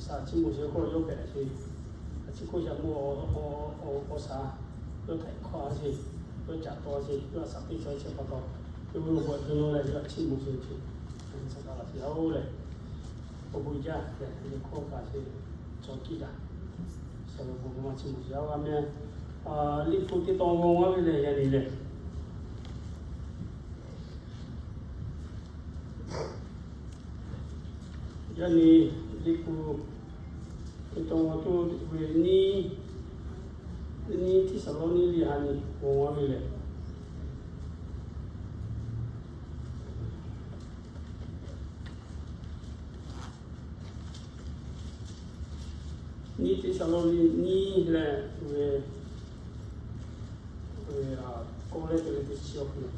Shaˍ chiˇ mvuh sheˍ hk'oˆ lo yawˇ hpehꞈ sheˍ. A ciˉ hk'oˆ shaˍ mvuh awˬ, awˬ, awˬ shaˍ, yawˇ htaiˍ hkawˇ a sheˍ, yawˇ caꞈ taw sheˍ, yawˇ a shaˍ teˇ shaˍ chi pa taw, yawˇ ve awˬ bon hk'e lo leh yawˇ a chiˇ mvuh sheˍ chi, shaˍ taˍ laꞈ sheˍ a oˇ leh, awˬ bon jaˇ leh hkawˇ kaꞈ sheˍ, chaw kiˇ daꞈ, shaˍ ve awˬ bon maˇ chiˇ mvuh sheˍ a oˇ a meh. Liꞈ hpu teˇ tawn g'aw g'aˇ ve lehˬ yaꞈ nyi lehˬ, yaꞈ nyi Liꞈ hpu teˇ tawn g'aw tuˬ ve nyiˇ, nyiˇ Hteˇsaˍlawˇniˆ liꞈ ha nyi g'aw g'aˇ ve lehˬ, nyiˇ Hteˇsaˍlawˇniˆ nyiˇ leh ve, ve a, k'awˇ leh te leh teˇ chi awˬ hk'aw lo,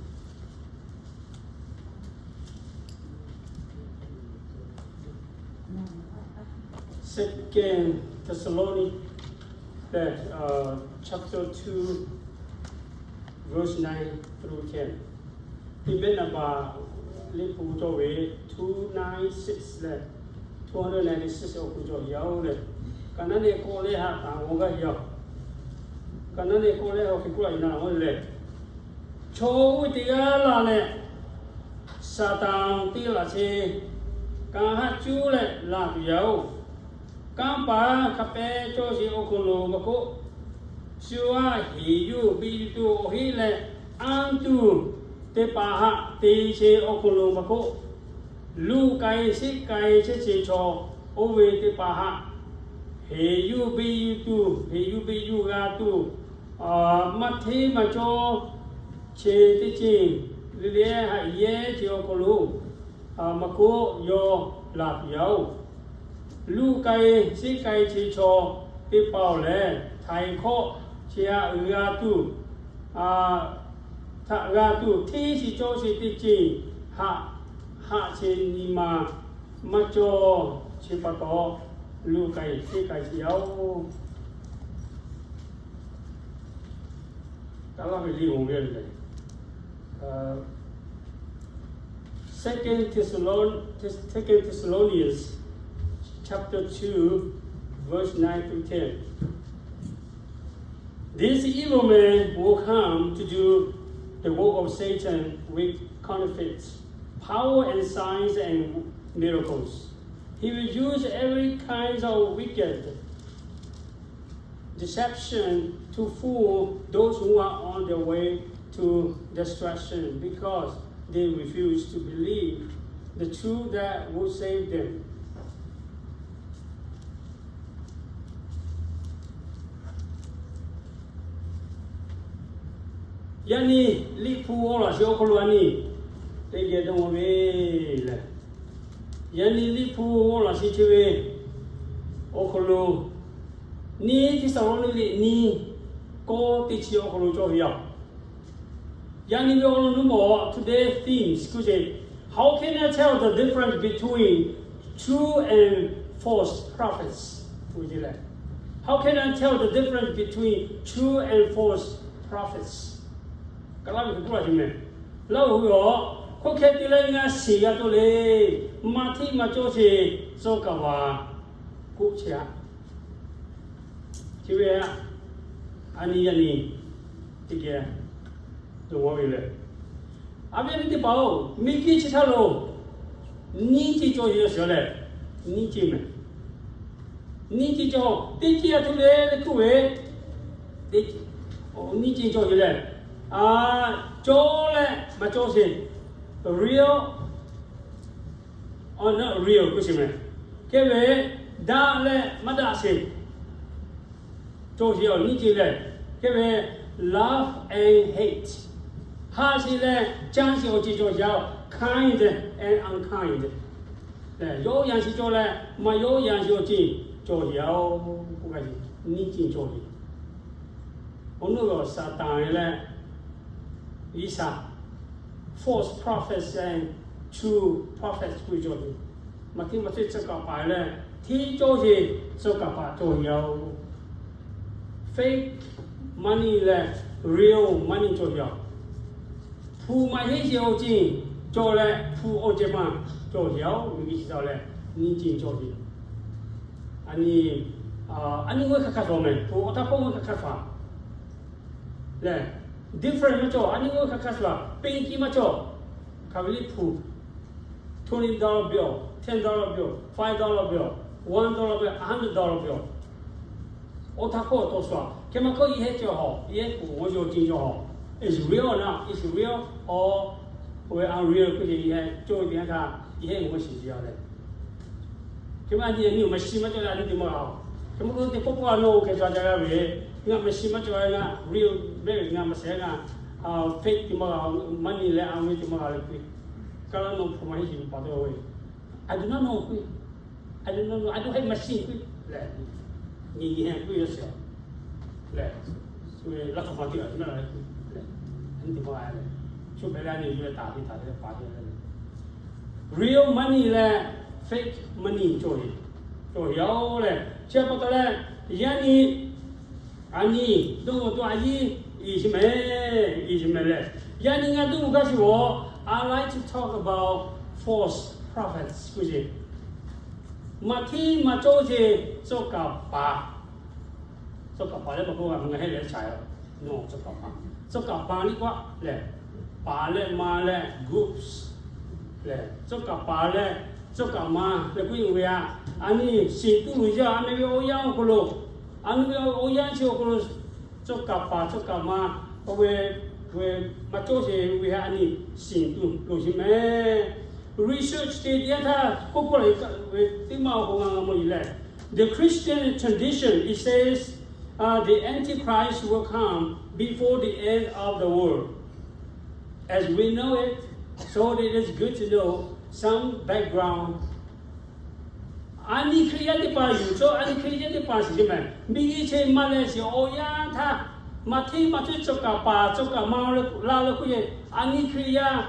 Second Thessalonians lehˬ, chapter two, verse nine through ten. Teˇ mehˆ naˍ baꞈ Liꞈ hpu cawˬ ve two nine six leh two hundred ninety six awˬ hk'aw cawˬ ve yoˬ lehˬ, kaꞈ naˉ neˇ k'awˇ leh haꞈ taˍ g'aˇ ve yoˬ. Kaꞈ naˉ neˇ k'awˇ leh awˬ hk'e k'oˆ laˇ ve yoˬ lehˬ, chaw oˇ ve teˇ g'aˇ laˬ leh, Saˍtanˍ teˇ laꞈ sheh kanˉ haˆ cuˉ leh laˬ tuˬ yoˬ. Kanˇ paˍ hk'a pehˇ cawˇ sheˍ awˬ hk'aw lo maˇ k'oˆ, shu aꞈ heˍ yuˬ biˇ yuˬ tuˬ awˬ heˆ leh, anˇ tuˬ teˇ hpaˍ haꞈ te sheˍ awˬ hk'aw lo maˇ k'oˆ, luˬ k'ai sheˆ k'ai chehˇ sheˍ chaw oˇ ve teˇ hpaˍ haꞈ heˍ yuˬ biˇ yuˬ tuˬ, heˍ yuˬ biˇ yuˬ g'a tuˬ, maˇ hteˇ maˇ cawˇ sheˍ teˇ ceuˬ le le haꞈ yehˇ sheˍ awˬ hk'aw lo maˇ k'oˆ, yawˇ laˬ tuˬ yoˬ. Luˬ k'ai sheˆ k'ai sheˍ chaw teˇ hpaˍ awˬ lehˬ, htaiˍ hkawˇ chi haꞈ g'a tuˬ, htaꞈ g'a tuˬ hteˇ sheˍ cawˇ sheˍ teˇ ceuˬ haꞈ, haꞈ sheˍ nyi ma maˇ cawˇ sheˍ pa taw, luˬ k'ai sheˆ k'ai sheˍ yoˬ. Taˇ laˇ ve liꞈ g'aw ve lehˬ, Second Thessalon-, Second Thessalonians chapter two, verse nine through ten. This evil man will come to do the work of Satan with counterfeit power and signs and miracles. He will use every kind of wicked deception to fool those who are on their way to destruction, because they refuse to believe the truth that will save them. Yaꞈ nyi Liꞈ hpu awˬ laꞈ sheh awˬ hk'aw lo a nyi teˇ geh dawˇ ve lehˬ, yaꞈ nyi Liꞈ hpu awˬ laꞈ sheh chi ve awˬ hk'aw lo, nyiˇ Hteˇsaˍlawˇniˆ liꞈ nyiˇ, k'awˇ teˇ chi awˬ hk'aw lo cawˬ ve yoˬ. Yaꞈ nyi ve awˬ lawn nuˇ mawˬ today's themes k'oˆ ve, how can I tell the difference between true and false prophets? How can I tell the difference between true and false prophets? Kaꞈ laˇ ve hk'e k'oˆ laˇ ve meh. Laˇ oˬ ve yoˬ. Hk'oˆ hk'e te leh ngaˬ shiˍ g'a tuˬ le. Maˇ hteˇ maˇ cawˇ sheˍ, tcuh kaˍ vaˍ k'oˆ chehˇ a. Chi ve a, a nyi yaꞈ nyi teˇ geh dawˇ ve lehˬ, a viˉ nyi teˇ hpaˍ-oˬ, miˬ guiˬ chi htaˇ lo nyiˇ ceuˬ cawˬ sheˍ lehˬ, nyiˇ ceuˬ meh. Nyiˇ ceuˬ cawˬ, teˇ ceuˬ a htoꞈ le le k'oˆ ve, nyiˇ ceuˬ cawˬ sheˍ lehˬ, cawˇ leh maˇ cawˇ sheˍ, real or not real k'oˆ sheˍ meh. Hk'e ve, daꞈ leh maˇ daꞈ sheˍ cawˬ sheˍ. Awˬ nyiˇ ceuˬ lehˬ, hk'e ve, love and hate, haꞈ sheˍ leh canˇ sheˍ awˬ ceuˬ cawˬ sheˍ. Kind and unkind, yawˇ yanˇ sheˍ cawˬ leh maˇ yawˇ yanˇ sheˍ awˬ ceuˬ cawˬ sheˍ a. Nyiˇ ceuˬ cawˬ sheˍ. Awˬ nuˇ ve awˬ Saˍtanˍ leh G'uiˬsha, false prophets and true prophets k'oˆ ve cawˬ ve. Maˇ hteˇ maˇ cawˇ tcuh kaˍ paˍ leh hteˇ cawˇ sheˍ, tcuh kaˍ paˍ cawˬ ve yoˬ. Fake money leh real money cawˬ ve yoˬ. Hpu maˇ heˆ sheˍ awˬ ceuˬ cawˬ leh hpu awˬ ceuˬ maˇ cawˬ ve yoˬ. Miˬguiˬ chi htaꞈ leh nyiˇ ceuˬ cawˬ ve yoˬ. A nyi, a nyi g'awˇ hk'a hk'a shuˍ mehˬ, awˬ htaˇ hpawˇ g'awˇ hk'a hk'a shuˍ lehˬ, different maˇ cawˬ. A nyi g'awˇ hk'a hk'a shuˍ, peˇ kiˇ maˇ cawˬ. Hk'aˬ ve liꞈ hpu, twenty dollar bill, ten dollar bill, five dollar bill, one dollar bill, a hundred dollar bill. Awˬ htaˇ hkawˇ awˬ to shuˍ, hk'e maˇ hkawˇ i heˆ cawˬ hawˬ, i heˆ k'oˍ g'awˇ yaw ceh cawˬ hawˬ. It's real or not? It's real or, or unreal? Hk'e te i heˆ cawˬ ve teˇ yanˇ htaˇ, i heˆ g'awˇ shiˍ ve a lehˬ, hk'e maˇ nyi a nyi machine maˇ cawˬ leh a nyi te maˇ g'a. Hk'e maˇ k'oˆ teˇ pawˆ pawˆ a nawˬ hk'e ca ca g'a ve, ngaˬ machine maˇ cawˬ leh ngaˬ real, ngaˬ machine ngaˬ fake te maˇ g'a, money leh unreal te maˇ g'a leh k'oˆ ve, kaˇ laˇ nawˬ hpu ma heˆ shiˍ ve pa taw ve, I do not know k'oˆ ve, I do not know, I don't have machine k'oˆ ve lehˬ, nyi nyi heˆ k'oˆ ve yoˬ shiˍ lehˬ, laˇ hk'aˬ ma teˇ g'aˇ te maˇ g'a leh k'oˆ ve lehˬ, a nyi te maˇ g'a leh, shu hpehꞈ leh a nyi yuˬ leh taˍ te taˍ leh paˍ te leh, real money leh fake money cawˬ ve, cawˬ ve yoˬ lehˬ. Chi pa taw leh, yaꞈ nyi a nyi dawˇ g'awˬ tuˬ a yiˉ iˉ shiˍ mehˍ, iˉ shiˍ mehˍ lehˬ, yaꞈ nyi ngaˬ dawˇ g'awˬ gaˇ shiˍ g'awˬ, I like to talk about false prophets k'oˆ ve, maˇ hteˇ maˇ cawˇ ve cawˬ kaˍ paˍ, cawˬ kaˍ paˍ leh pa k'oˆ g'a mvuh ngaˬ heˆ leh shaˍ yoˬ. Nawˬ cawˬ kaˍ paˍ, cawˬ kaˍ paˍ liˇ k'oˆ lehˬ, paˍ leh ma leh groups lehˬ, cawˬ kaˍ paˍ leh cawˬ kaˍ ma leh k'oˆ ve a, a nyi shiˍ tuˬ loˍ yaˇ a meh ve awˬ yanˇ awˬ hk'aw lo, a nyi ve awˬ yanˇ chi awˬ hk'aw lo, cawˬ kaˍ paˍ cawˬ kaˍ ma, a ve, ve maˇ cawˇ sheˍ ve a nyi shiˍ tuˬ loˍ shiˍ mehˍ. Research te teˇ yanˇ htaˇ k'oˆ k'oˆ leh ve teˇ maˇ awˬ hk'aw ngaˬ g'a mawˬ yeˬ lehˬ, the Christian tradition, it says, the Antichrist will come before the end of the world. As we know it, so it is good to know some background. A nyi Hkriꞈ yaˇ teˇ hpaˍ yuˬ cawˇ, a nyi Hkriꞈ yaˇ teˇ hpaˍ shiˍ ve mehˍ. Miˬ guiˬ chi ma leh shiˍ awˬ yanˇ htaˇ, maˇ hteˇ maˇ cawˇ cawˬ kaˍ paˍ cawˬ kaˍ ma leh k'oˆ ve, a nyi Hkriꞈ yaˇ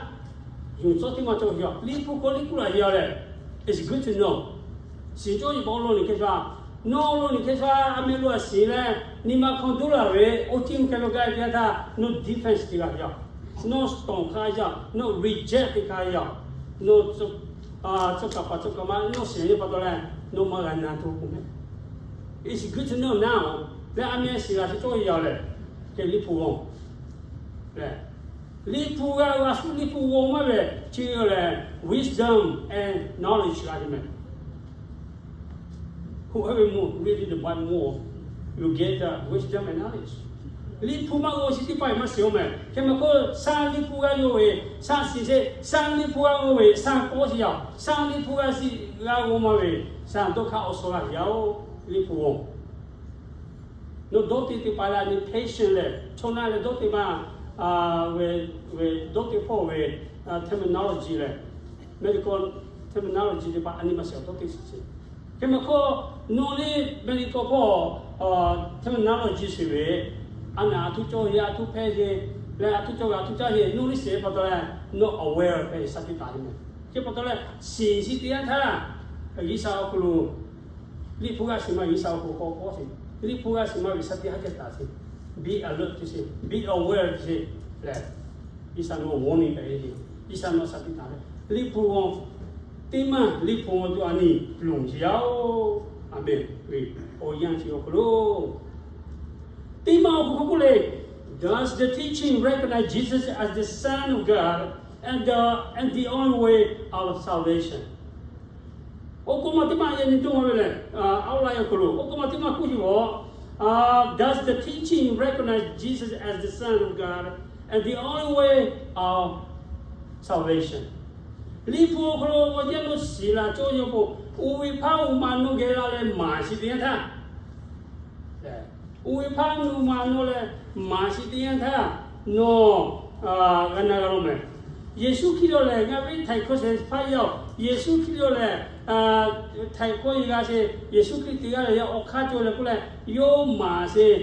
yuˬ cawˇ teˇ maˇ cawˬ ve yoˬ. Liꞈ hpu hk'aw liˇ k'oˆ laˇ ve yoˬ lehˬ, it's good to know. Shiˍ cawˇ yeˬ paw lo nyi hk'e sha, nawˬ lo nyi hk'e sha, a meh lo a shiˍ leh nyi ma hk'aw duˇ laˇ ve, oˇ tiˇ mvuh hkeh lo gaˇ ve teˇ yanˇ htaˇ, nawˬ defense te g'a ve yoˬ. Nawˬ stonˍ hk'a yaˇ, nawˬ reject te hk'a yaˇ, nawˬ cawˬ kaˍ paˍ cawˬ kaˍ ma nawˬ shiˍ ve pa taw leh, nawˬ maˇ g'a na tuˬ k'oˆ mehˍ. It's good to know now. Leh a meh shiˍ g'a chi cawˇ yaˇ lehˬ, hk'e liꞈ hpu g'awˇ lehˬ, liꞈ hpu g'a g'a shu liꞈ hpu g'awˇ maˇ ve, chi lehˬ wisdom and knowledge g'a ve mehˍ. Whoever more reading the Bible more, you get the wisdom and knowledge. Liꞈ hpu maˇ g'awˇ shiˍ teˇ hpaˍ maˇ shiˍ-oˬ mehˍ. Hk'e maˇ k'oˆ, shaˍ liꞈ hpu g'a g'awˇ ve shaˍ shiˍ sheˍ, shaˍ liꞈ hpu g'a g'awˇ ve shaˍ k'awˇ shiˍ yaˇ, shaˍ liꞈ hpu g'a shiˍ g'a g'awˇ maˇ ve shaˍ dawˇ hk'aˇ awˬ suhˍ g'a shiˍ yaˇ-oˬ. Liꞈ hpu g'awˇ Nawˬ dawˇ te te pa leh a nyi patient lehˬ, chaw na leh dawˇ te maˇ, ve, ve dawˇ te hpawˇ ve terminology lehˬ, medical terminology teˇ hpaˍ a nyi ma shiˍ awˬ dawˇ te shiˍ sheˍ. Hk'e maˇ hkawˇ, nawˬ lehˬ medical hpawˇ terminology shiˍ ve, a naˬ a htuˇ cawˇ ve, a htuˇ hpehˇ ve, leh a htuˇ cawˇ ve, a htuˇ caˇ ve, nawˬ lehˬ shiˍ ve pa taw leh, nawˬ aware hpehꞈ shaˍ tiꞈ taˍ ve mehˍ. Hk'e pa taw leh, shiˍ shiˍ teˇ yanˇ htaˇ, G'uiˬsha awˬ hk'aw lo Liꞈ hpu g'a shiˍ ma G'uiˬsha awˬ hk'aw k'awꞈ k'awꞈ sheˍ. Liꞈ hpu g'a shiˍ ma ve shaˍ tiꞈ haˉ kehˬ taˍ sheˍ. Be alert sheˍ, be aware sheˍ lehˬ, G'uiˬsha nawˬ warning hpehꞈ ve sheˍ. G'uiˬsha nawˬ shaˍ tiꞈ taˍ leh, Liꞈ hpu g'awˇ, teˇ maˇ Liꞈ hpu g'awˇ tuˬ a nyi lonˬ sheˍ yaˇ-oˬ. A meh ve awˬ yanˇ chi awˬ hk'aw lo, teˇ maˇ awˬ hk'aw k'oˆ le, does the teaching recognize Jesus as the Son of God and the, and the only way of salvation? Awˬ k'oˆ ma teˇ maˇ yaꞈ nyi toˇ ma ve lehˬ, outline awˬ hk'aw lo awˬ k'oˆ ma teˇ maˇ k'oˆ ve, does the teaching recognize Jesus as the Son of God and the only way of salvation? Liꞈ hpu awˬ hk'aw lo awˬ yanˇ nawˬ shiˍ la cawˇ yaˇ k'o, oˇ ve hpaˇ oˇ ma nawˬ geh la leh maˍ shiˍ teˇ yanˇ htaˇ, oˇ ve hpaˇ oˇ ma nawˬ leh maˍ shiˍ teˇ yanˇ htaˇ, nawˬ g'a na g'a lo mehˍ. Yeˍsuˆ Hkriꞈ lehˬ ngaˬ ve htaiˍ hkawˇ shehˍ hpaˇ yaˇ-oˬ. Yeˍsuˆ Hkriꞈ lehˬ htaiˍ hkawˇ yeˬ g'a sheˍ. Yeˍsuˆ Hkriꞈ teˇ g'aˇ lehˬ yawˇ awˬ hk'aˇ cawˬ leh k'oˆ leh, yawˇ maˍ sheˍ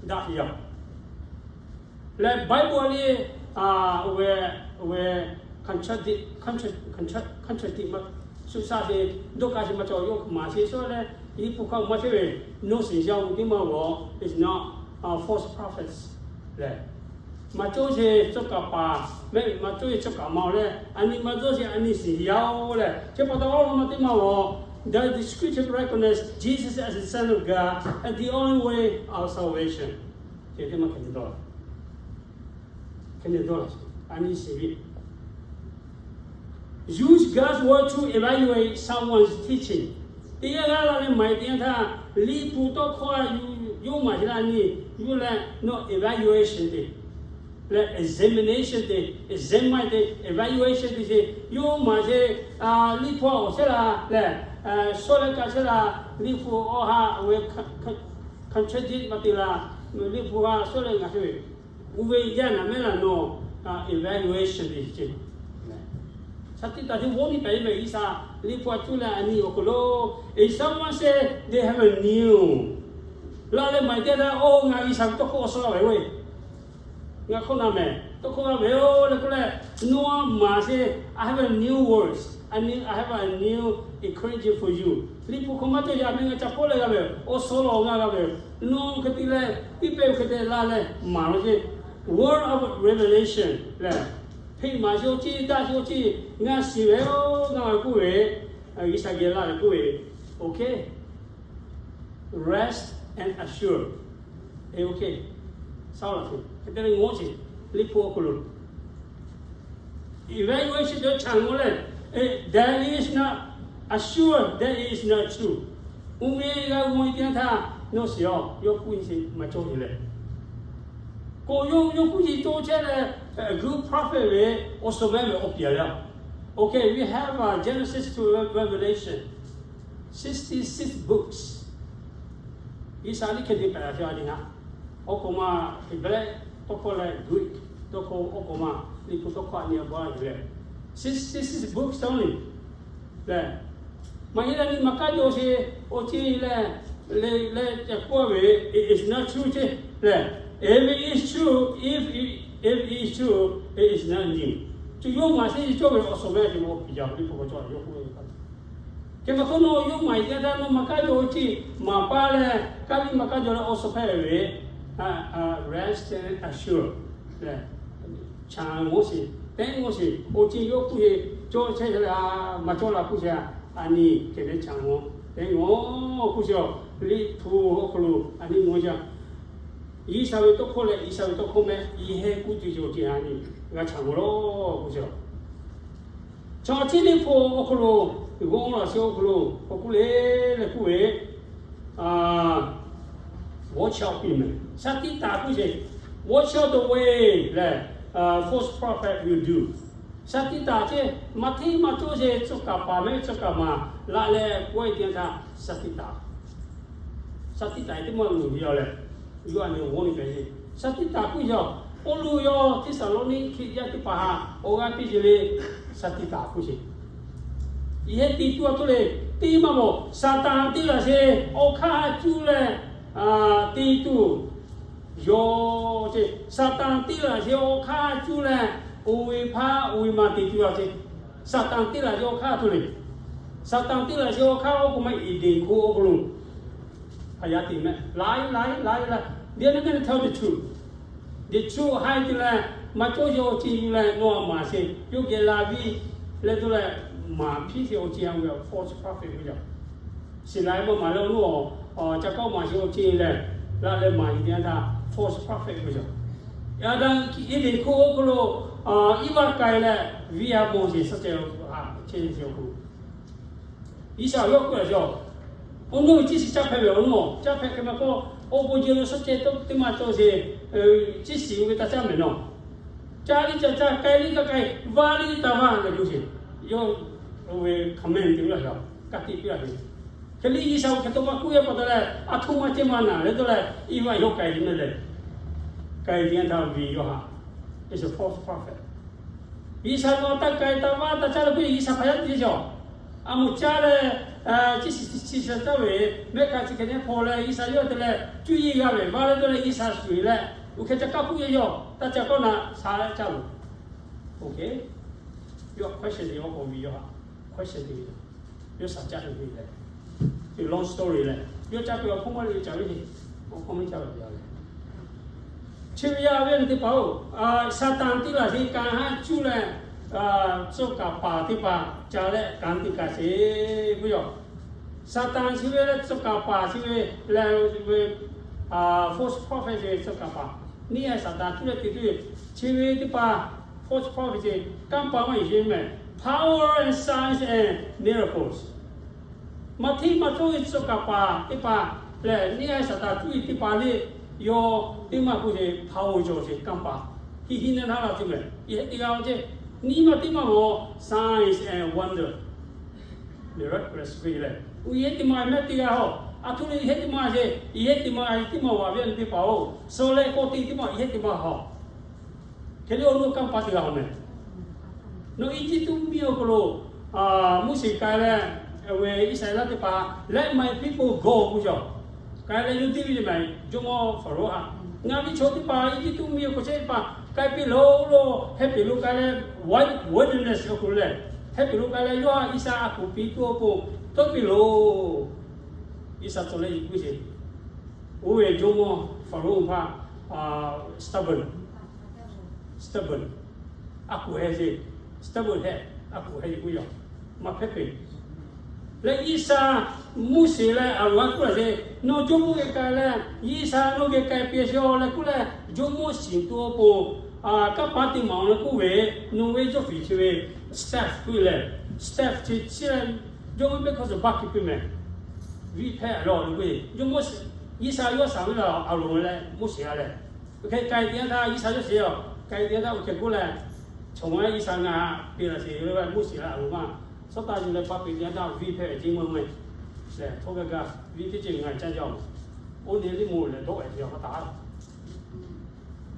daꞈ yaˇ leh Bible lehˬ, oˇ ve, oˇ ve contradict, contradict maˇ shuˍ shaˆ sheˍ, dawˇ kaˇ sheˍ maˇ cawˬ, yawˇ maˍ sheˍ shawˉ leh, Liꞈ hpu hk'aw maˇ chehˇ ve, nawˬ shiˍ yaˇ-oˬ teˇ maˇ g'awˬ, is not false prophets lehˬ, maˇ cawˇ sheˍ cawˇ kaˍ paˍ, maˇ cawˇ sheˍ cawˇ kaˍ ma-oˬ leh, a nyi maˇ dawˇ sheˍ a nyi shiˍ yaˇ-oˬ lehˬ, chi pa taw awˬ lawn ma teˇ maˇ g'awˬ That the scripture recognize Jesus as the Son of God and the only way of salvation. เดี๋ยวที่มาเขียนต่อแค่นี้ตัว Use God's word to evaluate someone's teaching. Teˇ g'aˇ g'aˇ la leh maˍ e teˇ yanˇ htaˇ, Liꞈ hpu tawˇ hkawˇ a yawˇ maˍ e la nyi, yawˇ leh nawˬ evaluation te, leh examination te, examine te, evaluation te ce, yawˇ maˍ ce, Liꞈ hpu a awˬ chehˇ la leh, shawˉ leh kaꞈ chehˇ la, Liꞈ hpu awˬ ha awˬ ve contradict maˇ te la, Liꞈ hpu a shawˉ leh ngaˬ hui uˇ ve yaˇ naˍ mehˉ laˬ nawˬ evaluation te ce. Shaˍ tiꞈ taˍ te g'awˇ nyi pehꞈ ve G'uiˬsha Liꞈ hpu a cuˇ leh a nyi awˬ hk'aw lo, if someone say they have a new, la leh maˍ e teˇ yanˇ, oˇ ngaˬ G'uiˬsha ve tawˇ hkawˇ awˬ suh g'a ve oˇ ve, ngaˬ hk'awꞈ na mehˍ tawˇ hkawˇ g'a ve oˇ leh k'oˆ leh, nawˬ a maˍ ce, I have a new words, I have a new encouragement for you. Liꞈ hpu hk'aw maˇ cawˬ yaꞈ meh ngaˬ ca hpawˇ leh g'a ve, awˬ suh lawˬ ngaˬ g'a ve, nawˬ hk'e te leh tiˇ pehˇ ve hk'e te la leh maˍ law ce. Word of revelation lehˬ, hpeꞈ maˍ ce awˬ ciˇ, daꞈ ce awˬ ciˇ, ngaˬ shiˍ ve oˇ ngaˬ k'oˆ ve, G'uiˬsha geh la leh k'oˆ ve, okay, rest and assure. Okay, saˉ laꞈ hk'e te leh ngawˇ ce, Liꞈ hpu awˬ hk'aw lo evaluation te cha ngawˇ leh, there is not, assure there is not true. Oˇ ve g'a g'awˇ e teˇ yanˇ htaˇ, nawˬ shiˍ a, yawˇ k'oˆ nyi ce maˇ cawˬ ve leh, k'o yawˇ yawˇ k'oˆ nyi cawˬ chehˇ leh, good prophet ve awˬ suh mehˉ ve awˬ piˍ a leh, okay, we have Genesis to Revelation, sixty six books. G'uiˬsha liꞈ hk'e te pehˍ la ce a nyi ngaˬ, awˬ hk'aw ma Heˍbrehˇ tawˇ hkawˇ leh Greek tawˇ hkawˇ, awˬ hk'aw ma Liꞈ hpu tawˇ hkawˇ a nyi a baˬ a yuˬ leh, sixty six books only leh, maˇ heˆ leh nyi maˇ kaˉ jaw ce, awˬ ciˇ leh, leh leh ca k'oˆ ve, it is not true ce leh, if it is true, if it is true, it is not new. Chi yawˇ maˍ ce cawˬ ve awˬ suh mehˉ ce awˬ piˍ a Liꞈ hpu k'awꞈ cawˬ yawˇ k'oˆ ve Hk'e ma hk'oˆ nawˬ yawˇ maˍ e teˇ yanˇ htaˇ nawˬ maˇ kaˉ jaw oˇ ciˇ maˍ paˇ leh, kaˉ liˇ maˇ kaˉ jaw leh awˬ suh hpehꞈ ve, rest and assure leh, cha ngawˇ shiˍ, teˇ ngawˇ shiˍ, awˬ ciˇ yawˇ k'oˆ e, cawˬ chehˇ leh maˇ cawˬ la k'oˆ ce, a nyi hk'e te cha ngawˇ, teˇ ngawˇ k'oˆ ce, Liꞈ hpu awˬ hk'aw lo a nyi ngawˇ jaˇ. G'uiˬsha ve tawˇ hkawˇ leh G'uiˬsha ve tawˇ hkawˇ mehˆ, i heˆ k'oˆ tuˬ cawˬ ce a nyi g'a cha ngawˇ lawˬ k'oˆ ce. Chaw chi Liꞈ hpu awˬ hk'aw lo, g'awˇ laꞈ sheh awˬ hk'aw lo k'awꞈ k'oˆ le leh k'oˆ ve, watch out mehˍ, shaˍ tiꞈ taˍ k'oˆ ce. Watch out the way leh, false prophet will do. Shaˍ tiꞈ taˍ ce, maˇ hteˇ maˇ cawˇ ce, tcuh kaˍ paˍ mehˆ tcuh kaˍ maˍ laꞈ leh k'oˆ e teˇ yanˇ htaˇ shaˍ tiꞈ taˍ, shaˍ tiꞈ taˍ teˇ maˇ loˬ ve yoˬ leh, yawˇ a nyi g'awˇ nyi pehˍ ce. Shaˍ tiꞈ taˍ k'oˆ yaˬ, Pawˇluꞈ yawˇ Hteˇsaˍlawˇniˆ Hkriꞈ yaˇ teˇ hpaˍ htaꞈ awˬ g'aˇ piˇ ce le, shaˍ tiꞈ taˍ k'oˆ ce. Yehˇ te tuˬ a htoꞈ le, teˇ maˇ mawˬ Saˍtanˍ teˇ laˬ ce awˬ hk'aˇ cuˇ leh te tuˬ yoˬ ce. Saˍtanˍ teˇ laˬ ce awˬ hk'aˇ cuˇ leh, oˇ ve hpaˇ oˇ ve ma te tuˬ a ce. Saˍtanˍ teˇ laˬ ce awˬ hk'aˇ htoꞈ le, Saˍtanˍ teˇ laˬ ce awˬ hk'aˇ awˬ k'o maˇ Eˍdenˍ hko awˬ hk'aw lo a yaˇ te mehˆ laiˉ laiˉ laiˉ laiˉ, the truth, the truth ha te leh, maˇ cawˇ ce awˬ ciˇ yuˬ leh nawˬ a maˍ ce, yawˇ geh la viˇ leh dawˇ leh, maˍ hpiˇ ce awˬ ciˇ a ve false prophet ve yaˬ. Shiˍ la e maˇ maˍ leh awˬ nuˇ, ca kawˆ maˍ ce awˬ ciˇ leh, laꞈ leh maˍ ce teˇ yanˇ htaˇ false prophet ve yaˬ. Yaꞈ hk'aˇ Eˍdenˍ hko awˬ hk'aw lo Iˉvaˆ k'ai leh, viˇ a mawˬ ce suhˉ ceh, chehˇ ce awˬ hk'aw lo G'uiˬsha yawˇ k'oˆ a ce, awˬ nuˇ ve ciˇ shiˍ caˇ hpehꞈ ve awˬ nuˇ, caˇ hpehꞈ hk'e ma hk'aw, awˬ bon jehˬ lo suhˉ ceh teˇ maˇ cawˬ ce, ciˇ shiˍ ve taˇ caˇ mehˍ nawˬ. Caˇ liˇ ca caˇ, k'ai liˇ kaꞈ k'ai, vaˇ liˇ taˇ vaˇ leh k'oˆ ce. Yawˇ oˇ ve command te ve a, ka tiꞈ piˇ a ve. Hk'e liˇ G'uiˬsha hk'e taw maˇ k'oˆ e pa taw leh, a htoꞈ ma ceh ma naˬ leh dawˇ leh, Iˉvaˆ yawˇ k'ai te mehˍ leh, k'ai te yanˇ htaˇ ve yawˇ htaꞈ, it's a false prophet. G'uiˬsha nawˬ taˇ k'ai taˇ vaˇ taˇ caˇ leh k'oˆ e G'uiˬsha hk'aˬ yaˇ te ce a. A moˍ caˇ leh, ciˇ shiˍ chi sha caˇ ve, mehˆ kaꞈ chi hk'e nehˉ hpaw leh G'uiˬsha yawˇ te leh cuˇ yiˇ g'a ve vaˇ leh dawˇ leh G'uiˬsha shuˍ e leh, oˇ hk'e ca kaˇ k'oˆ e yaˬ, taˇ ca kawˆ na sha leh caˇ loˬ. Okay, yawˇ question te awˬ k'awꞈ ve yawˇ htaꞈ, question te ve, yawˇ shaˍ caˇ te ve leh, te long story leh, yawˇ caˇ ve awˬ hpawˇ maˇ le caˇ ve, awˬ hpawˇ maˇ caˇ ve leh, chi ve yaˇ ve teˇ hpaˍ-oˬ, Saˍtanˍ teˇ laˬ ce kanˉ haˉ cuˇ leh, tcuh kaˍ paˍ teˇ hpaˍ ca leh kanˉ te kaꞈ sheˍ ve yoˬ. Saˍtanˍ chi ve leh tcuh kaˍ paˍ chi ve leh, false prophet chi ve tcuh kaˍ paˍ, neˇ haiˬ Saˍtanˍ tuˇ leh te tuˇ ve, chi ve teˇ hpaˍ, false prophet chi kanˇ paˍ maˇ heˆ sheˍ mehˍ. Power and signs and miracles. Maˇ hteˇ maˇ cawˇ ve tcuh kaˍ paˍ teˇ hpaˍ lehˬ, neˇ haiˬ Saˍtanˍ tuˇ ve teˇ hpaˍ le, yawˇ teˇ maˇ k'oˆ sheˍ, power cawˬ sheˍ kanˇ paˍ. Hiˆ hiˆ naˇ naˉ la tuˬ mehˍ. Yehˬ teˇ g'aˇ ceˇ, nyiˇ maˇ teˇ maˇ mawˬ, signs and wonder, miraculous ve lehˬ, uˉ yehˬ teˇ maˇ mehˍ teˇ g'aˇ hawˬ. A htoꞈ le yehˬ teˇ maˇ sheˍ, yehˬ teˇ maˇ teˇ maˇ vaꞈ ve teˇ hpaˍ-oˬ, suh leh kawˆ te teˇ maˇ yehˬ teˇ maˇ hawˬ. Hk'e le awˬ nuˇ kanˇ paˍ teˇ g'aˇ hawˬ mehˍ. Nawˬ Eˇjiˇtuꞈ mvuhˇmiˬ awˬ hk'aw lo Moˉseˍ k'ai leh, awˬ ve Iˉsaˍreˍlaˆ teˇ hpaˍ, Let my people go k'oˆ cawˬ. K'ai leh yawˇ teˇ ve le mehˍ, jawˇmawˇ Hpaˍrawˇ htaꞈ, Ngaˬ ve chaw teˇ hpaˍ Eˇjiˇtuꞈ mvuhˇmiˬ awˬ hk'aw chehˇ teˇ hpaˍ k'ai piˇ loˬ lo, heh peꞈ lo k'ai leh, wide wilderness awˬ hk'aw lo lehˬ, heh peꞈ lo k'ai leh yawˇ htaꞈ Iˉsaˍ a kuˬ piˇ tuˬ awˬ pon tawˆ piˇ loˬ. Iˉsaˍ tcuh leh yiꞈ k'oˆ sheˍ. Oˇ ve jawˇmawˇ Hpaˍrawˇ hpaˇ stubborn, stubborn, a kuˬ heh sheˍ, stubborn heh, a kuˬ heh yiꞈ k'oˆ yaˬ, maˇ hpehˇ peˬ. Leh Iˉsaˍ, Moˉseˍ leh Aˍronˍ k'oˆ laˇ sheˍ, Nawˬ jawˇmawˇ geh k'ai leh, Iˉsaˍ nawˬ geh k'ai piˇ sheˍ-oˬ leh k'oˆ leh, jawˇmawˇ shiˍ tuˬ awˬ pon kanˇ paˍ teˇ maˬ awˬ leh k'oˆ ve, nawˬ ve jawˇ fiˍ chi ve staff k'oˆ lehˬ, staff chi chi leh jawˇmawˇ pehˇ hkawˇ suhˍ baˆ kiˇ piˇ mehˍ. Viˇ hpehˇ lawˬ le k'oˆ ve, jawˇmawˇ, Iˉsaˍ yawˇ shaˍ ve la Aˍronˍ leh Moˉseˍ a lehˬ, hk'e k'ai te yanˇ htaˇ Iˉsaˍ yawˇ sheˍ-oˬ, k'ai te yanˇ htaˇ oˇ hkeh k'oˆ leh, Chaw ma Iˉsaˍ ngaˬ piˇ laˇ sheˍ le, Moˉseˍ leh Aˍronˍ maˇ shawˉ taˇ yuˬ leh paˇ piˇ te yanˇ htaˇ viˇ hpehˇ ve ceˇ mawˇ mehˍ. Lehˬ htawˇ gaˇ gaˇ viˇ teˇ ceuˬ ngaˬ caˇ jaˇ-oˬ. Oˇ ne liˇ mo lehˬ dawˆ-e te yaw hk'a taˍ.